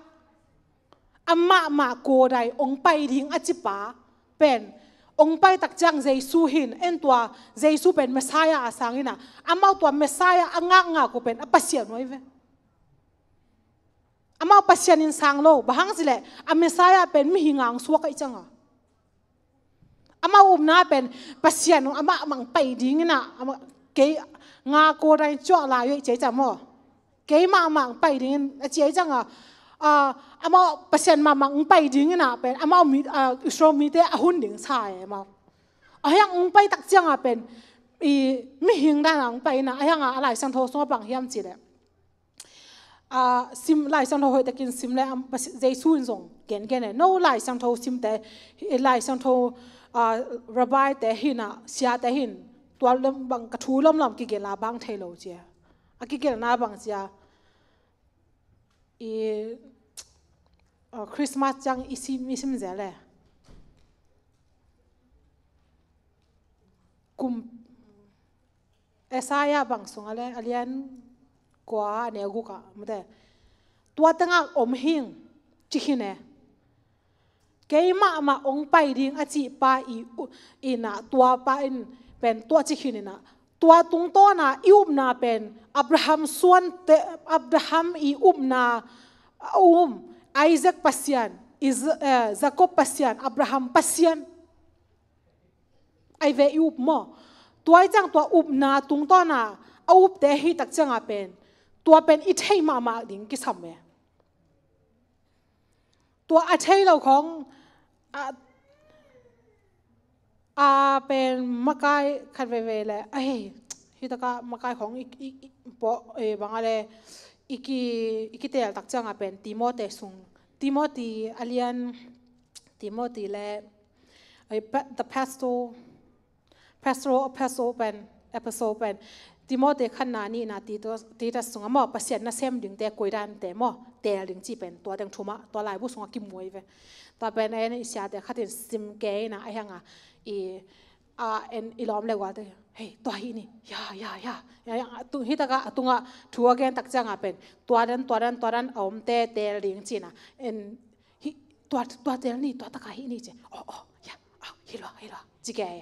amah mah kawdai ong pai ding a cipa pen ong pai tak ciang Jesu hin, en tua Jesu pen Messiah a sang ina, amau tua Messiah a ngakngak uh pen a Pasian uh ahi ve. Amau Pasian in sang lo, bang hang cih leh a Messiah pen mihing a ong suak ahi cianga. Amau upna pen Pasian amah mah ong pai ding ina, amah kei nga ko dai cuak lai uh ahi ciai ciang maw. Kei mah mah ong pai ding in a ciai cianga, ah, amau Pasian mah mah ong pai ding ina pen amau mi, ah, Israel mite a hun ding sa e amau. A hiang ong pai tak cianga pen i mihing dan a ong pai ina, a hianga a Lai Siangtho sungah bang hiam cih leh. Ah, sim, Lai Siangtho hoih takin sim le, am, Pasi-, Jesu in zong gen gen e. No Lai Siangtho simte, hi, Lai Siangtho, ah, rabbi te hina, siate hin, tua lam bang ka thu lomlom kigelh a bang thei lo cia. A kigelhna bang cia. I, ah, Christmas ciang i sim, i sim zel e. Kum, Isaiah bang sungah le, a lian kua a neu guk ah, mate. Tua tengah om hing, ci khin e. Keimah mah ong pai ding a cih pa i u-, ina, tua pa in pen tua ci khin ina. Tua tungtawna i upna pen Abraham suante, Abraham i upna a um, Isaac Pasian, Is-, eh, Jacob Pasian, Abraham Pasian. Ai ve i up maw. Tua i ciang tua upna tungtawna a upte hi tak cianga pen, tua pen i thei mahmah ding kisam e. Tua a thei lo khong, a, a pen makai khat veve le, ai, hi taka makai khong i, i, i, po, e, bang a le, i ki, i kitel tak cianga pen, Timothy sung. Timothy a lian, Timothy le, ai, pa-, the pastor, Pastoral epistle pen, epistle pen, Timothy khatna nihna Titus, Titus sungah maw, Pasian nasem dingte koidante maw, teel ding cih pen, tua teng thumah, tua laibu sungah kimu ahi ve. Tua pen, en i siate khatin sim kei ina, a hianga, i, a, en i lawm le gualte, hei, tua hi ni, ya, ya, ya, ya, ya, a tung, hi taka, a tunga, thu a gen tak cianga pen, tua dan, tua dan, tua dan, a omte, teel ding cina, en, hi, tua, tua teel ni, tua taka hi ni ci, oh, oh, ya, oh, hi lua, hi lua, ci kei.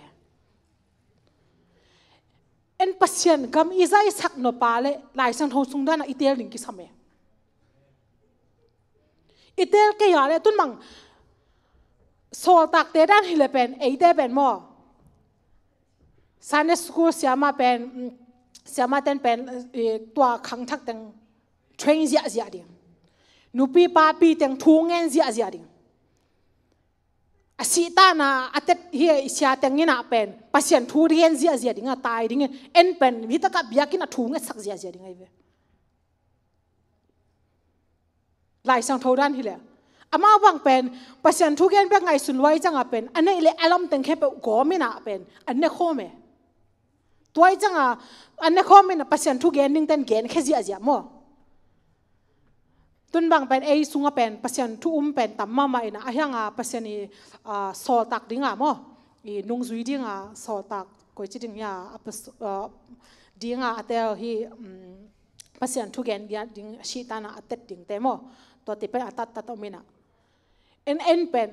En Pasian gam i zaisak nop a le Lai Siangtho sung dana i teel ding kisam e. I teel kei a le tun mang sawltakte dan hi le pen, eite pen maw. Sunday school siama pen, mm, siama ten pen, eh, tua khangthak teng train ziahziah ding. Nupi papi teng thu ngen ziahziah ding. A sihtakna a tet hi a, i sia teng in ah pen Pasian thu ngen ziahziah ding a, tai ding in, en pen hi takah biakinn ah thu ngetsak ziahziah ding ahi ve. Lai Siangtho dan hi leh amau bang pen Pasian thu gen bek ngaihsun lua ahih ciangah pen a neih le a lam teng khempeuh gawm in ah pen an ne khawm e. Tua ahih ciangah an ne khawm in ah Pasian thu gen ding ten genkhia ziahziah maw. Tun bang pen ei sungah pen Pasian thu um pen tam mahmah in ah, a hiangah Pasian i, ah, sawltak dingah maw, i nungzui dingah sawltak, koici ding hiam, a pas-, ah, dingah a tel hi, um, Pasian thu gen ding, sihtakna a tet dingte maw, tuate pen a tattat om in ah. En en pen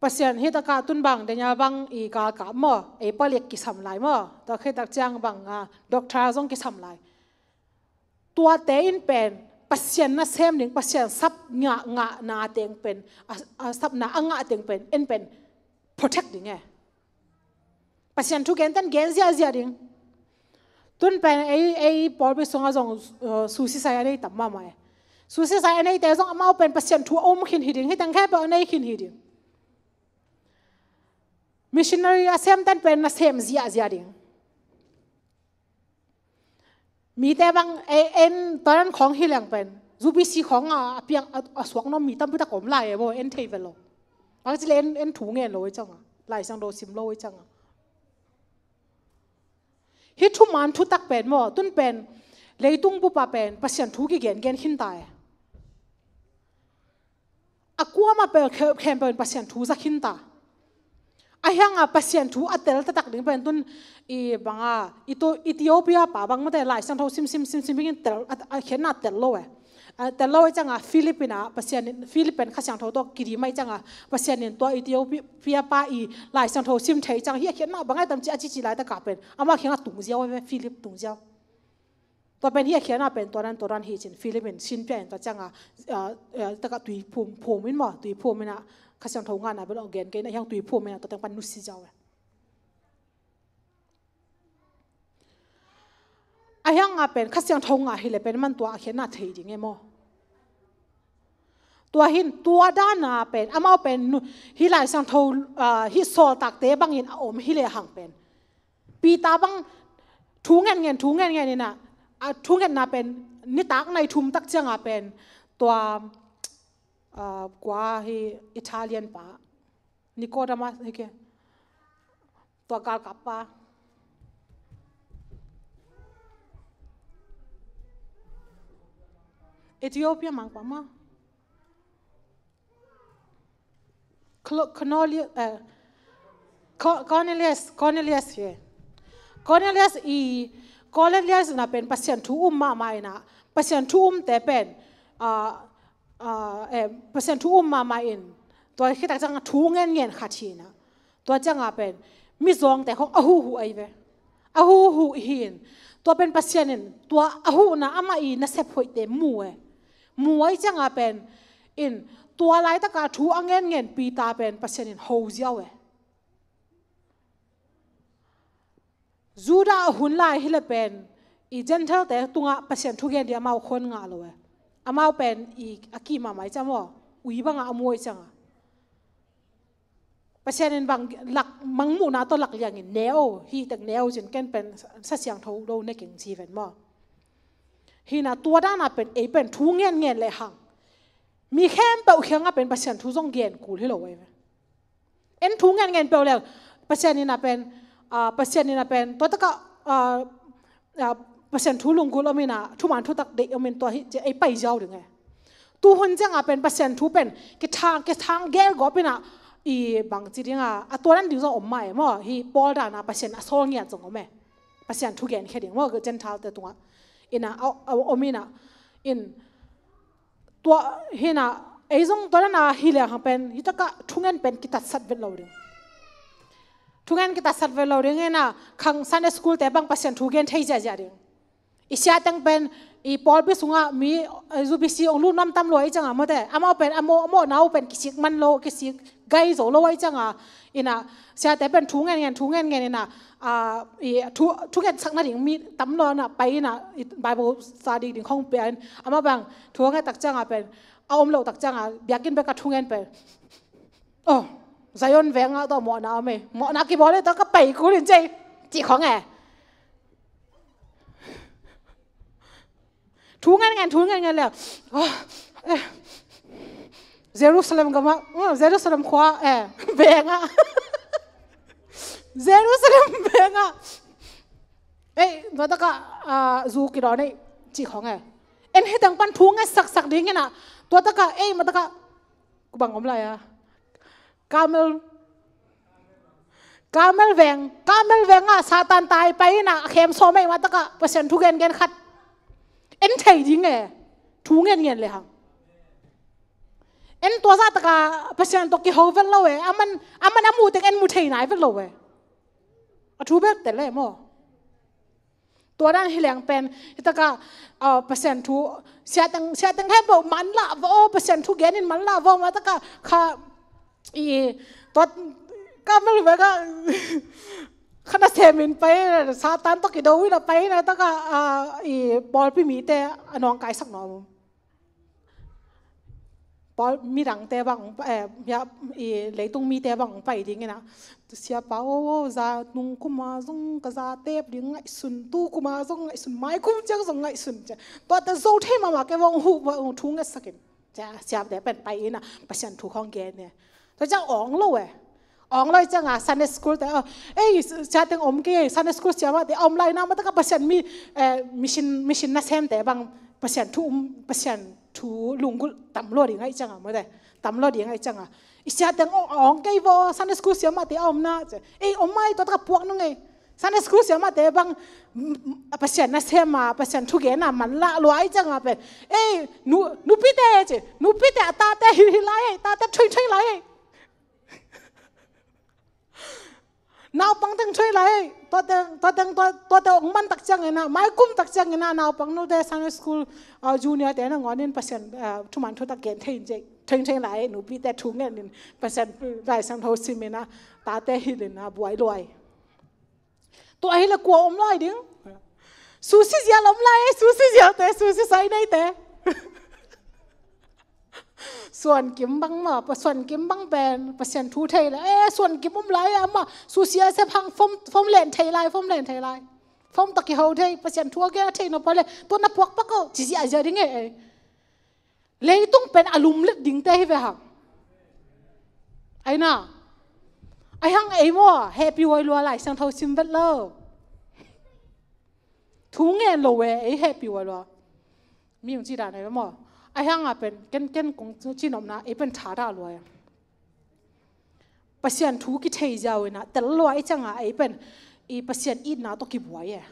Pasian hi takah tun bang Daniel bang i galkap maw, ei palik kisam lai maw, tua khit tak ciang bang, ah, doctor zong kisam lai. Tuate in pen Pasian nasem ding, Pasian sap ngah, ngahna teng pen, a, a sapna a ngah teng pen en pen protect ding e. Pasian thu gen ten gen ziahziah ding. Tun pen ei, ei pawlpi sungah zong, uh, suicide a nei tam mahmah e. Suicide a neite zong amau pen Pasian thu a um khin hi ding, hi teng khempeuh a nei khin hi ding. Missionary a sem ten pen nasem ziahziah ding. Mite bang, e, en tua dan khawng hi leng pen U B C khawng a, a piang a, a suak nuam mi tampi tak om lai e maw, en thei ve lo. Bang ci leh en, en thu ngen lo ahih ciangah, Lai Siangtho sim lo ahih ciangah. Hih thuman thutak pen maw, tun pen leitung bup ah pen Pasian thu kigen gen khin ta e. A kuamah pen khe-, khempeuh in Pasian thu za khin ta. A hiangah Pasian thu a tel taktak ding pen tun i bang a, Ethio-, Ethiopia pa bang mate Lai Siangtho sim, sim, sim, sim, bingin tel, a, a khiatna tel lo e. A tel lo ahih ciangah Philip in ah Pasian in, Philip pen Kha Siangtho tawh kidim ahih ciangah Pasian in tua Ethiopia pa i Lai Siangtho sim thei ciangah hih a khiatna bang a tam ci a cici laitakah pen amah kiangah tung ziau e, Philip tung ziau. Tua pen hih a khiatna pen tua dan, tua dan hi cin Philip in sin pia in tua ciangah, ah, ah, takah tui phum, phum in maw, tui phum in ah Kha Siangtho ngahna bel ong gen kei in a hiang tui phum in ah tua teng pan nusia ziau e. A hiangah pen Kha Siangtho ngah hi leh pen man tua a khiatna thei ding e maw. Tua hin tua dan a pen amau pen nu-, hih Lai Siangtho, ah, hih sawltakte bangin a om hi lehang pen Peter bang thu ngen ngen, thu ngen ngen in ah, a thu ngenna pen nitak nai thum tak ciangah pen tua, ah, kua hi Italian pa, Nicodemus hi kei, tua galkap pa, Ethiopia mangpa maw. Clo-, Cornelius, eh, Co-, Cornelius, Cornelius hi. Cornelius i, Cornelius in ah pen Pasian thu um mahmah in ah, Pasian thu umte pen, ah, ah, eh, Pasian thu um mahmah in, tua khit tak ciangah thu ngen ngen khat hi in ah. Tua ciangah pen mizawngte khawng a huhhuh ahi ve. A huhhuh hi in. Tua pen Pasian in tua a huhna amah i nasep hoihte mu e. Mu ahih ciangah pen in tua laitakah thu a ngen ngen Peter pen Pasian in ho ziau e. Judah a hun lai hi leh pen i Gentile-te tungah Pasian thu gen ding amau khon ngah lo e. Amau pen i a kih mahmah ahih ciang maw, ui bangah a mu ahih ciangah. Pasian in bang lak, mangmuhna tawh lak liangin ne o, hih tek ne o cin ken pen Sa Siangtho lo ne keng ci ven maw. Hi in ah tua dan a pen ei pen thu ngen ngen lehang mi khempeuh kiangah pen Pasian thu zong gen kul hi lo ahi ve. En thu ngen ngen peuh leh Pasian in ah pen, ah, Pasian in ah pen tua takah, ah, ah, Pasian thu lunggulh om in ah, thuman thutak deih om in tua hi, ci ei pai ziau ding e. Tu hun ciangah pen Pasian thu pen kithang, kithang gelgawp in ah, i bangci ding a, a tua dan ding zong om mah e maw, hih Paul dan a Pasian a sawl ngiat zong om e. Pasian thu genkhia ding maw, Gentile-te tungah. In ah, a, a, om in ah, in tua hi in ah, ei zong tua dan a hi lehang pen, hih takah thungen pen kitatsat vet lo ding. Thungen kitatsat vet lo ding in ah, khang Sunday school-te bang Pasian thu gen thei ziahziah ding. I sia teng pen, i pawlpi sungah mi, eh, U B C ong lut nuam tam lua ahih ciangah mawte, amau pen, a mawh, a mawhna uh pen kisik man lo, kisik Gai zo lo ahih ciangin, ina, siate pen thu ngen ngen, thu ngen ngen ina, a, i, thu, thu ngetsak nading mi tam lo ina, pai ina, i, Bible study ding khong pia in, amah bang, thu nget tak ciangin pen, a om lo tak ciangin, biakinn bek a thu ngen pen. Oh, Zion veng ah tawh mawhna om e. Mawhna kibawl e, tawh ka pai kul in ci, ci khong e. Thu ngen ngen, thu ngen ngen le. Ah, eh. Jerusalem gam ah, mm, Jerusalem khua, eh, veng ah. Jerusalem veng ah. Ei, tua tak ah, ah, zu kidawn ei, ci khong e. En hi teng pan thu ngetsak sak ding ina. Tua tak ah, ei, mah tak ah. Kua bang om lai a. Karmel. Karmel veng. Karmel veng ah Satan tai pai ina, a khem sawm ei, mah tak ah Pasian thu gen gen khat. En thei ding e. Thu ngen ngen le hang. En tua zah tak ah Pasian tawh kiho vet lo e. Aman, aman a muh teng en mu thei nai vet lo e. A thu bek tel e maw. Tua dan hi leng pen, hi tak ah, ah, Pasian thu, siateng, siateng khempeuh manlah va aw, Pasian thu gen in manlah va aw, mah tak ah, kha, i, tua, Karmel veng ah, kha nasem in pai, Satan tawh kido ina pai ina tak ah, ah, i, pawlpi mite a nawngkaisak nuam. Pawl, midangte bang, eh, ya, i, leitung mite bang pai ding ina. Siapa, oh, oh, za nung kum a zong ka za tep ding ngaihsun, tu kum a zong ngaihsun, mai kum ciang zong ngaihsun ci. Tuate zo thei mahmah kei vong hu, vong thu ngetsak in. Cia, siate pen pai ina, Pasian thu khong gen e. Tua ciang awng lo e. Awng lo ahih ciangin Sunday school te, oh, ei, siateng om kei, Sunday school siamahte om lai ina, mah tak ah Pasian mi, eh, mission, mission nasemte bang, Pasian thu um, Pasian thu lunggulh tam lo ding ahih ciangin, mah te, tam lo ding ahih ciangin. I siateng, oh, awng kei vaw, Sunday school siamahte om ina, ci. Ei, om mai, tua tak ah puak nung ei. Sunday school siamahte bang, mm, mm, Pasian nasem a, Pasian thu gen a, manlah lua ahih ciangin pen. Ei, nu, nupite, ci. Nupite, a tate hi, hi lai ei, tate thuing, thuing lai ei. Naupang teng thuing lai ei, tua teng, tua teng, tua, tua teng ong man tak ciangin a, mai kum tak ciangin a, naupang note Sunday school, ah, junior te nangawn in Pasian, ah, thuman thutak gen thei in ci, thuing thuing lai ei, nupite thu ngen in Pasian Lai Siangtho sim in a, tate hilh in a, buai luai. Tua hi leh kua om lai ding? Susi zial om lai ei, susi zialte, susi sai neite. Suan Kim bang mah, pa Suan Kim bang pen, Pasian thu thei lai, eh, Suan Kim om lai, amah, susia se phang, fom, fom len thei lai, fom len thei lai. Fom tak kiho thei, Pasian thu a gen a thei nop a leh, tua na puak pak o, ci ziazia ding e, eh. Leitung pen a lumlet dingte hi ve hang. Ai na. Ai hang ei maw, hehpih huai lua Lai Siangtho sim vet lo. Thu ngen lo e, ei hehpih huai lua. Mi hong ci dan ei maw. Ai hang a pen, ken, ken kong ci nopna, ei pen tha dah lua e. Pasian thu kithei ziau in a, tel lua i ciang a, ei pen, i Pasian itna tawh kibuai e.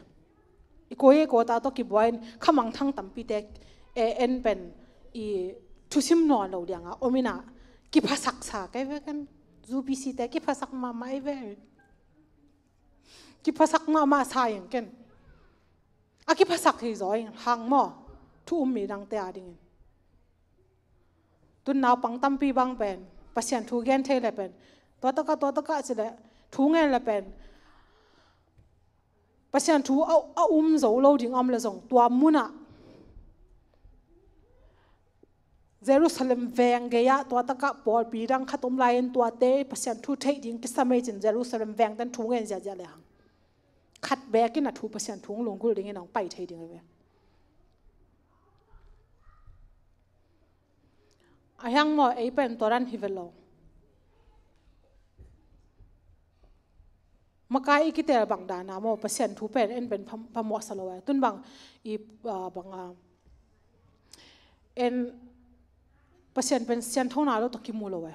I koi e kota tawh kibuai in, khamangthang tampite, e, en pen, i thusim nawn lo liang a, om in a, kiphasak sa kei ve ken, U P C te kiphasak mahmah ei ve. Kiphasak mahmah sa ing ken. A kiphasak hi zaw ing hang maw, thu um mi dangte a dingin. Tun naupang tampi bang pen, Pasian thu gen thei le pen, tua taka, tua taka ci le, thu ngen le pen, Pasian thu a, a um zo lo ding om le zong, tua munah Jerusalem veng gei ah, tua taka pawlpi dang khat om lai-in tuate Pasian thu theih ding kisam ei cin Jerusalem veng ten thu ngen ziahziah le hang. Khat bekin a thu Pasian thu hong lunggulh dingin hong pai thei ding a ve. A hiang maw, ei pen tua dan hi vet lo. Makai i kitel bang dan a maw, Pasian thu pen en pen pha, phamawhsa lo e. Tun bang i, ah, bang a, en Pasian pen sianthona lo tawh kimu lo e.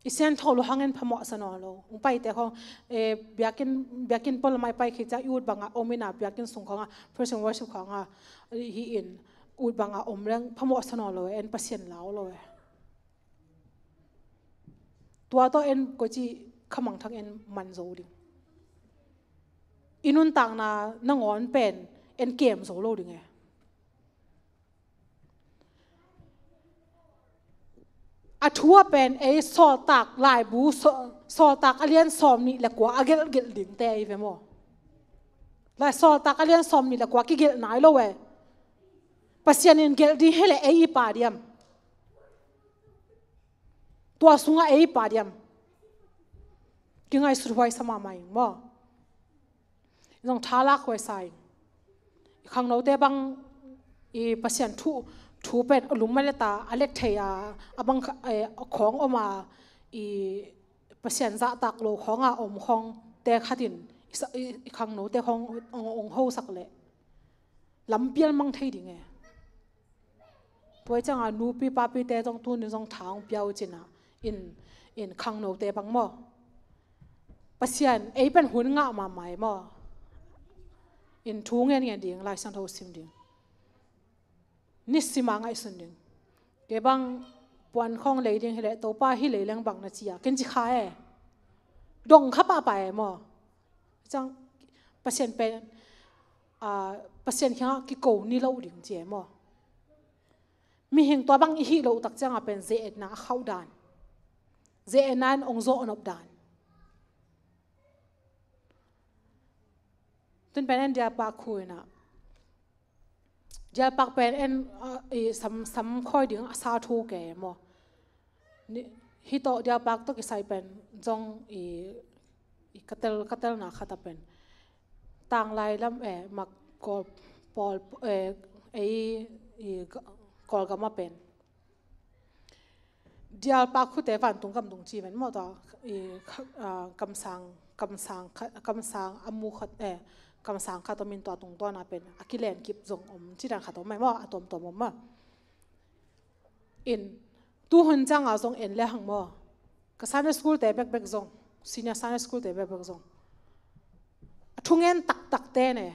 I siantho lo hangin phamawhsa nawn lo. Hong paite khong, eh, biakinn, biakinn pawlmai pai khit ciang i ut bangah om in a, biakinn sung khawngah, praise and worship khawngah, hi in, ut bangah om leng phamawhsa nawn lo e, en Pasian lau lo e. Tua tawh en koici khamangthang en man zo ding. I nuntakna nangawn pen en kem zo lo ding e. A thu a pen ei Sawltak laibu, Saw-, Sawltak a lian sawm nih le kua a gelhgelh dingte ei ve maw? Lai Sawltak a lian sawm nih le kua kigelh nai lo e. Pasian in gelh ding hi leh ei i pa diam? Tua sungah ei i pa diam? Kingaihsut huai sa mahmah ing maw? Zong thalak huai sa ing. I khangnote bang i Pasian thu, thu pen a lum a let a, a let thei a, a bang kha-, eh, a khawng om a, i Pasian zahtak lo khawng a om khawng te khatin i sa-, i, i khangnote khawng ong, ong hosak leh lampial mang thei ding e. Tua ciangin nupi papite zong tuni zong tha hong pia uh cin a, in, in khangnote bang maw? Pasian ei pen hun ngah mahmah e maw? In thu ngen ngen ding, Lai Siangtho sim ding. Nisim a ngaihsun ding. Kei bang puan khawng lei ding hi leh Topa hih lei leng bang na ci a, ken ci kha e. Dong kha pahpah e maw? Ciang Pasian pen, ah, Pasian kiangah kiko ni lo ding ci e maw? Mihing tua bang i hih loh tak ciangah pen ze-etna a khauh dan, ze-etna in ong zawh nop dan. Tun pen en diakpa khu in ah, dialpak pen en, ah, i sam, sam khawi ding a sa thu ke maw? Ni, hih tawh dialpak tawh kisai pen zong i, i ka tel, ka telna khat a pen tanglai lam e, mak Kawl, Pawl, eh, ei, i Kawlgam a pen dialpak khute vantung gam tung ci ven maw, tua i kha-, ah, kamsang, kamsang kha-, kamsang a mu khat, eh, kamsang khat om in tua tungtawn a pen a kilen kip zong om ci dan khat om mai maw, a tuamtuam om maw. In, tuhun ciangah zong en le hang maw, ka Sunday school te bekbek zong, senior Sunday school te bekbek zong a thungen taktak te ne,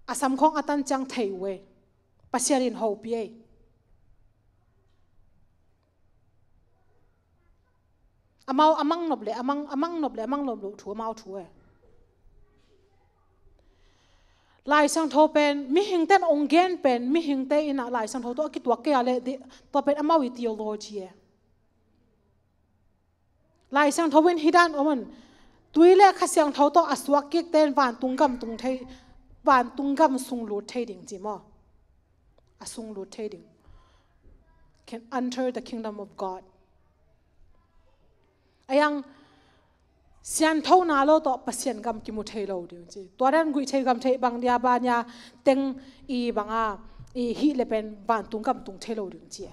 a samkhawng a tan ciang thei uh e. Pasian in hopih ei. Amau a mang nop le, a mang, a mang nop le, a mang nop loh thu, amau thu e. Lai Siangtho pen, mihingte in ong gen pen, mihingte in ah Lai Siangtho tawh a kituak kei a leh, di-, tua pen amau i theology e. Lai Siangtho in hih dan om in, tui le Kha Siangtho tawh a suak kikte in vantung gam tung thei, vantung gam sung lut thei ding ci maw? A sung lut thei ding. Can enter the kingdom of God. A yang sianthona lo tawh Pasian gam kimu thei lo ding ci. Tua dan guih thei gam thei bang dia ba nia teng i banga i hih le pen vantung gam tung thei lo ding ci.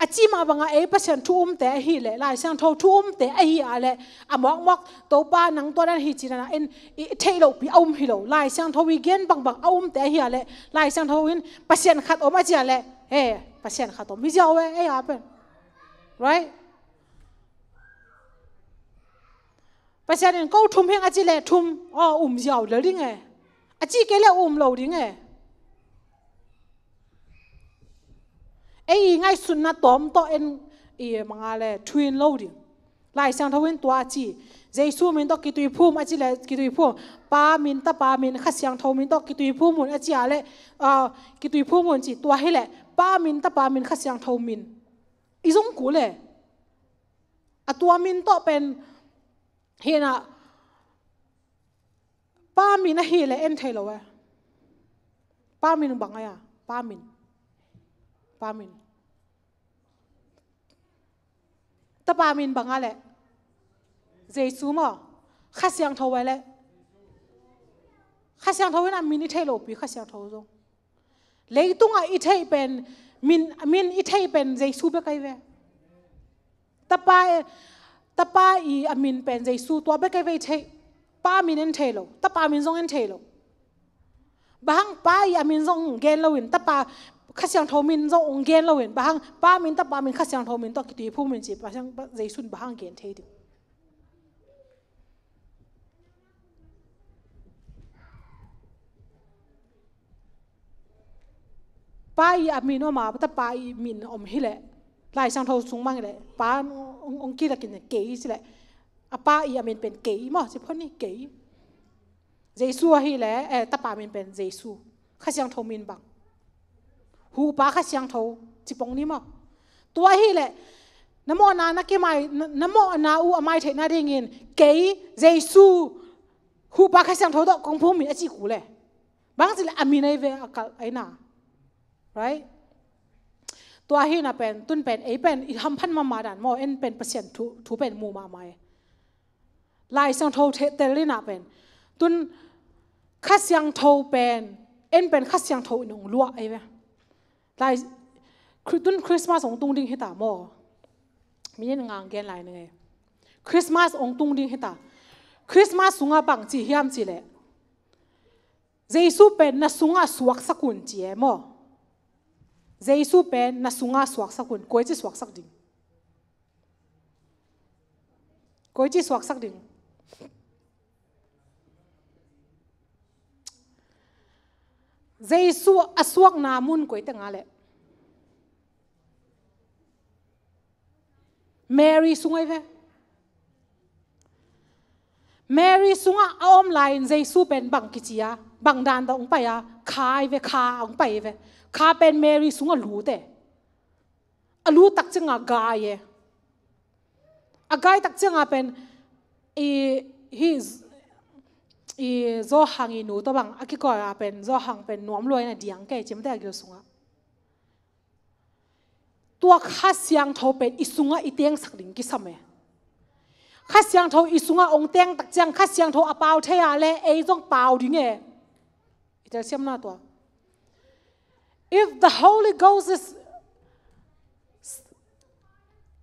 A ci mah bangah ei Pasian thu umte ahih leh, Lai Siangtho thu umte ahih a leh, a mawkmawk Topa nang tua dan hi ci dan a en i theih lohpi a um hi lo. Lai Siangtho i gen bangbang a umte ahih a leh, Lai Siangtho in Pasian khat om a ci a leh, he, Pasian khat om hi ziau e, ei a pen. Right? Pasian in ko thum hing a ci leh thum, aw, um ziau lel ding e. A ci kei leh um lo ding e. Ei i ngaihsutna tawm tawh en i manga le thuin lo ding. Lai Siangtho in tua a ci. Jesu min tawh kituiphum a ci leh kituiphum. Pa min, Tapa min, Kha Siangtho min tawh kituiphum un a ci a leh, ah, kituiphum un ci tua hi leh. Pa min, Tapa min, Kha Siangtho min. I zong kul e. A tua min tawh pen hi na, Pa min ahih leh en thei lo e. Pa min bang a ya, Pa min. Pa min. Tapa min bang a leh Jesu maw? Kha Siangtho a leh Kha Siangtho in a min i theih lohpi Kha Siangtho zong. Leitungah i theih pen, min, min i theih pen Jesu bek ahi ve. Tapa, Tapa i a min pen Jesu, tua bek ahi ve i theih. Pa min en thei lo, Tapa min zong en thei lo. Bang hang Pa i a min zong gen lo in, Tapa Kha Siangtho min zong gen lo in, bang hang Pa min, Tapa min, Kha Siangtho min tawh kituiphum in ci, Pa Siang, Pa Jesu in bang hang gen thei ding. Pa i a min om a, Tapa i min om hi leh, Lai Siangtho sung mang hi leh, Pa ong, ong kilakin kei ci leh, a Pa i a min pen kei maw, ci phot ni kei. Jesu ahih leh, eh, Tapa min pen Jesu. Kha Siangtho min bang. Hu, Pa, Kha Siangtho, ci pong ni maw. Tua ahih leh, Na mawhna na kimai, na, na mawhna uh a mai theihna dingin kei Jesu huhpa Kha Siangtho tawh kong phum hi a cih kul e. Bang ci leh a min ahi ve a kalh ahi na. Right? Tua hi na pen, tun pen, ei pen i hamphat mahmah dan maw, en pen Pasian thu, thu pen mu mahmah e. Lai Siangtho tel in ah pen, tun Kha Siangtho pen, en pen Kha Siangtho in hong luah ahi ve. Lai, Khri-, tun Christmas hong tung ding hi ta maw? Mi in ngang gen lai ning e. Christmas hong tung ding hi ta. Christmas sungah bang ci hiam cih leh, Jesu pen na sungah suaksak un ci e maw? Jesu pen na sungah suaksak un. Koi ci suaksak ding? Koi ci suaksak ding? Jesu a suakna mun koi teng a leh? Mary sung ahi ve. Mary sungah a om lai-in Jesu pen bang kici a, bang dan tawh hong pai a, kha ahi ve, kha hong pai ahi ve. Kha pen Mary sungah lut e. A lut tak ciangah gai e. A gai tak ciangah pen i, hi, i Johan i nu tawh bang a kikawi a pen, Johan pen nuam lua in a diang kei cimte a gil sungah. Tua Kha Siangtho pen i sungah i tengsak ding kisam e. Kha Siangtho i sungah hong teng tak ciang Kha Siangtho a pau thei a leh ei zong pau ding e. I telsiamna tua. If the Holy Ghost is,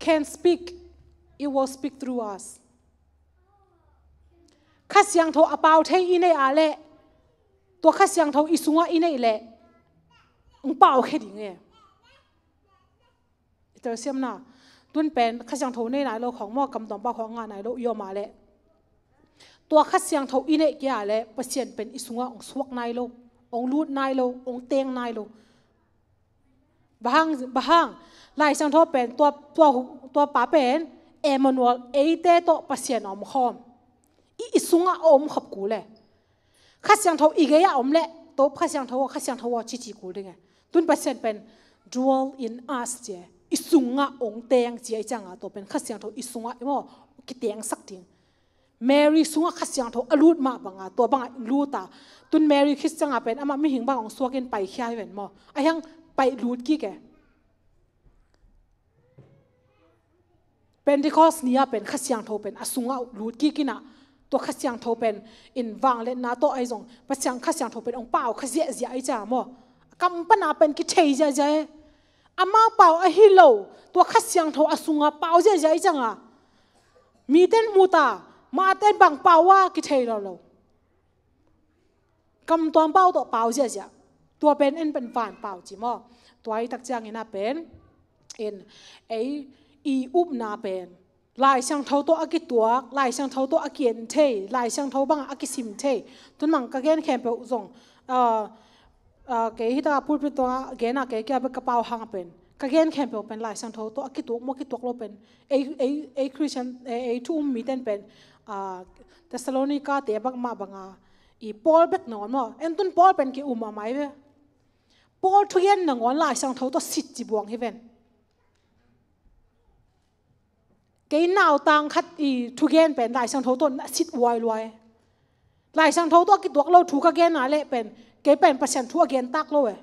can speak, it will speak through us. Kha Siangtho a pau thei i neih a leh, tua Kha Siangtho i sungah i neih leh, hong pau khia ding e. I telsiamna, tun pen Kha Siangtho nei nai lo khawng maw, kam tuam pau khawng ngah nai lo i om a leh, tua Kha Siangtho i neih kei a leh Pasian pen i sungah hong suak nai lo, hong lut nai lo, hong teng nai lo. Bang hang, bang hang, Lai Siangtho pen tua, tua, tua pa pen Emmanuel, eite tawh Pasian a om khawm. I, i sungah a om khop kul e. Kha Siangtho i gei ah om leh, to Kha Siangtho aw, Kha Siangtho aw ci ci kul ding e. Tun Pasian pen dwell in us ci e. I sungah hong teng ci a, i ciangah tua pen Kha Siangtho i sungah i maw kitengsak ding. Mary sungah Kha Siangtho a lut mah bangah, tua bangah lut a. Tun Mary khit ciangah pen amah mihing bang hong suak in paikhia hi ven maw. A hiang pai lut kik e. Pentecost ni-ah pen Kha Siangtho pen a sungah lut kik in ah, tua Kha Siangtho pen in vangliatna tawh ahi zong, Pasian Kha Siangtho pen hong pau kha ziahziah ahi ciang maw. Kam pana pen kithei ziahziah e. Amau pau ahi lo, tua Kha Siangtho a sungah pau ziahziah ahi ciang a. Mite in mu ta, mahte in bang pau a kithei lo lo. Kam tuam pau tawh pau ziahziah. Tua pen en pen van pau ci maw. Tua i tak ciangin a pen, in, ei i upna pen Lai Siangtho tawh a kituak, Lai Siangtho tawh a kienthei, Lai Siangtho bangah a kisim thei. Tun mang ka gen khempeuh zong, ah, ah, kei hi ta pulpit tawh a gen a, kei kia bek ka pau hang a pen, ka gen khempeuh pen Lai Siangtho tawh a kituak maw, kituak lo pen, ei, ei, ei Christian, ei, ei thu um mite in pen, ah, Thessalonica te bang mah banga, i Paul bek nangawn maw. En tun Paul pen ki um a mai ve. Paul thugen nangawn Lai Siangtho tawh sit ci buang hi ven. Kei nautang khat i thugen pen Lai Siangtho tawh na sit uailuai. Lai Siangtho tawh a kituak lo thu ka gen a leh pen, kei pen Pasian thu a gen tak lo e.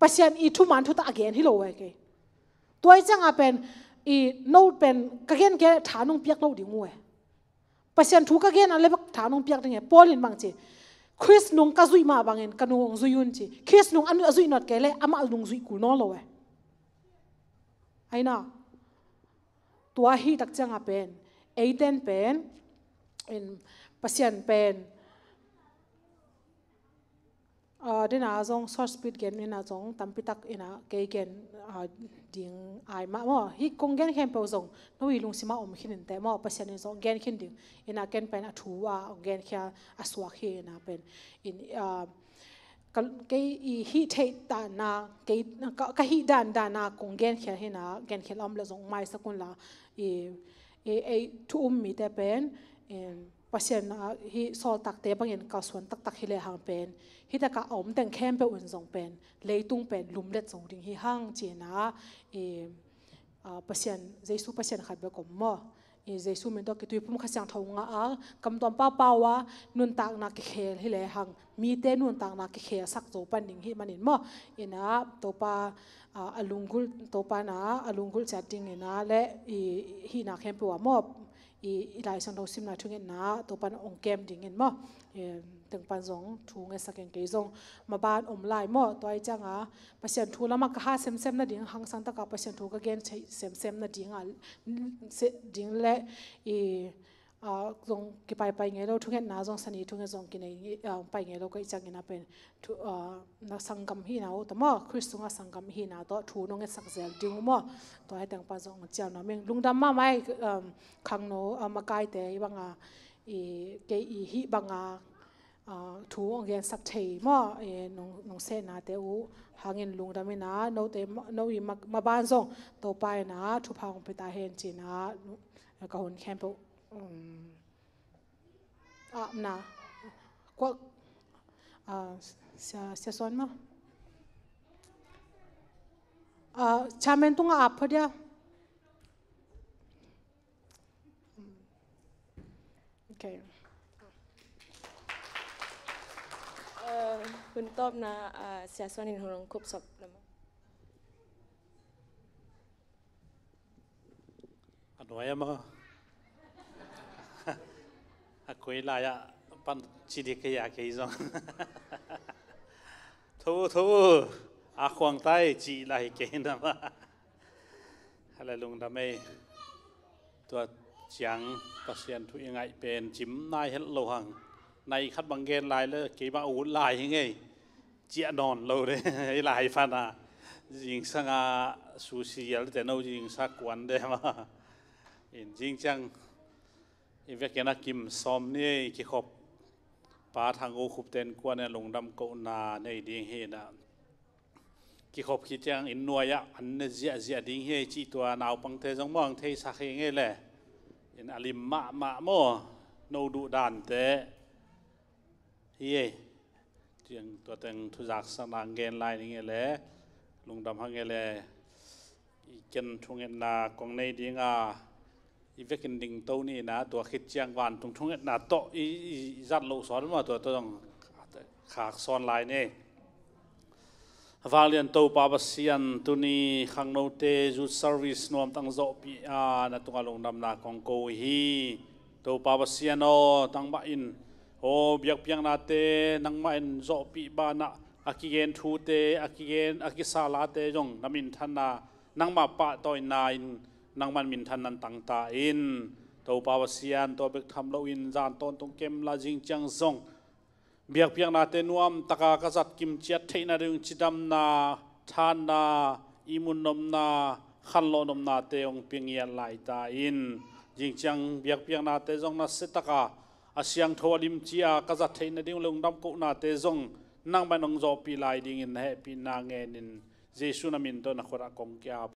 Pasian i thuman thutak a gen hi lo e kei. Tua i ciangah pen i note pen ka gen kei tha nong piak lo ding uh e. Pasian thu ka gen a le bek tha nong piak ding e. Paul in bang ci, Khrist nung ka zuih mah bangin ka nung hong zui un ci. Khrist nung a zuih nawt kei leh amah nung zuih kul nawn lo e. Aina, tua hi tak ciangah pen, eiten pen, in Pasian pen, ah, dena zong short speech gen ina zong tampi tak ina kei gen, ah, ding ai mah maw. Hi kong gen khempeuh zong no i lungsimah om khin inteh maw, Pasian in zong gen khin ding ina ken pen a thu a hong genkhia a suak hi ina pen in, ah, ka, kei i hih theih dana, kei ka, ka hih dan dana kong genkhia hi ina, genkhia lam le zong maisak unla i, i, ei thu um mite pen, in, Pasian a, hih sawltakte bangin kalsuan taktak hi lehang pen, hih takah a om teng khempeuh un zong pen, leitung pen lumlet zong ding hi hang ci ina, i, ah, Pasian, Jesu Pasian khat bek om maw. I Jesu min tawh kituiphum Kha Siangtho ngah a, kam tuam pau pau a, nuntakna kikhel hi lehang, mite nuntakna kikhelsak zo pan ding hi manin maw. Ina, Topa, ah, a lunggulh, Topa na a lunggulh ciat ding ina le i hihna khempeuh ah maw. I, i Lai Siangtho simna thungetna Topa na ong kem dingin maw. Em, teng pan zong thu ngetsak eng kei zong maban om lai maw. Tua i cianga Pasian thu lamah ka ha semsem nading, hangsan taka Pasian thu ka gen thei semsem nading a, se, ding le i, ah, zong kipaipai ngei lo, thungetna zong sani thunget zong kinei, ah, pai ngei lo ka i ciangin a pen thu, ah, na sanggam hihna uh tawh maw, Khrist sungah sanggam hihna tawh thu nong ngetsak zel ding uh maw. Tua hi teng pan zong cial nuam ing. Lungdam mahmah i, um, khangno, ah, makaite i banga i kei i hih banga, ah, thu ong gensak thei maw, i nong, nong sehnate uh hangin lungdam ina, note ma-, no i ma-, maban zong Topa ina thupha ong pia ta hen cina, nu-, ka hun khempeuh, um, ah, na. Kua, ah, Sia, Sia Suan maw? Ah, chairman tungah ap phot dia. Okay. Eh, hun tawpna, ah, Sia Suan in hun ong khup sawp lam. A nuai a maw. A koi lai-ah pan ci dik kei a kei zong. Tho, tho. A khuang tai ci lai kei na maw. Hala lungdam ei. Tua ciang Pasian thu i ngaih pen cim nai het lo hang. Nai khat bang gen lai le keimah ut lai hi ngei. Ciah nawn lo le i lai pana. Zingsanga susial te no zingsa kuan de ma. In zing ciang i vekin a kim sawm ni ei kikhop. Pa Thang U Khup ten kuan e lungdam kohna nei ding hi na. Kikhop khit ciang inn nuai-ah an ne ziahziah ding hi ei cih tua naupangte zong mawng theisak hi ngei le. In a lim mahmah maw, no duh dante hi ei. Ciang tua teng thuzaksakna gen lai ning ei le, lungdam hang ei le. I ken thungetna kong nei dinga, i vekin dingto ni na, tua khit ciang vantung thungetna tawh i, i, i zat loh sawn ma, tua tawh zong khak sawn lai ni. Vanglian Topa Pasian, tuni khangnote youth service nuamtang zawhpih a, na tungah lungdamna kong ko hi. Topa Pasian aw, nangmah in, aw, biakpiaknate nangmah in zawhpih banah a kigen thute, a kigen, a kisalate zong na minthanna, nangmah pahtawina in nangmah minthan nan tangta in. Topa Pasian, tua bek tham loin zan tawntung kemla zing ciang zong biakpiaknate nuamtaka ka zat kimciat theihna ding cidamna, thanna, ihmun nopna, khanlawh nopnate hong pia ngiat laita in. Zing ciang biakpiaknate zong nasiataka a siangtho a limcia ka zat theihna ding lungdam kohnate zong nangmah in hong zawhpih lai dingin na hehpihna ngenin Jesu na min tawh na khutah kong ki-ap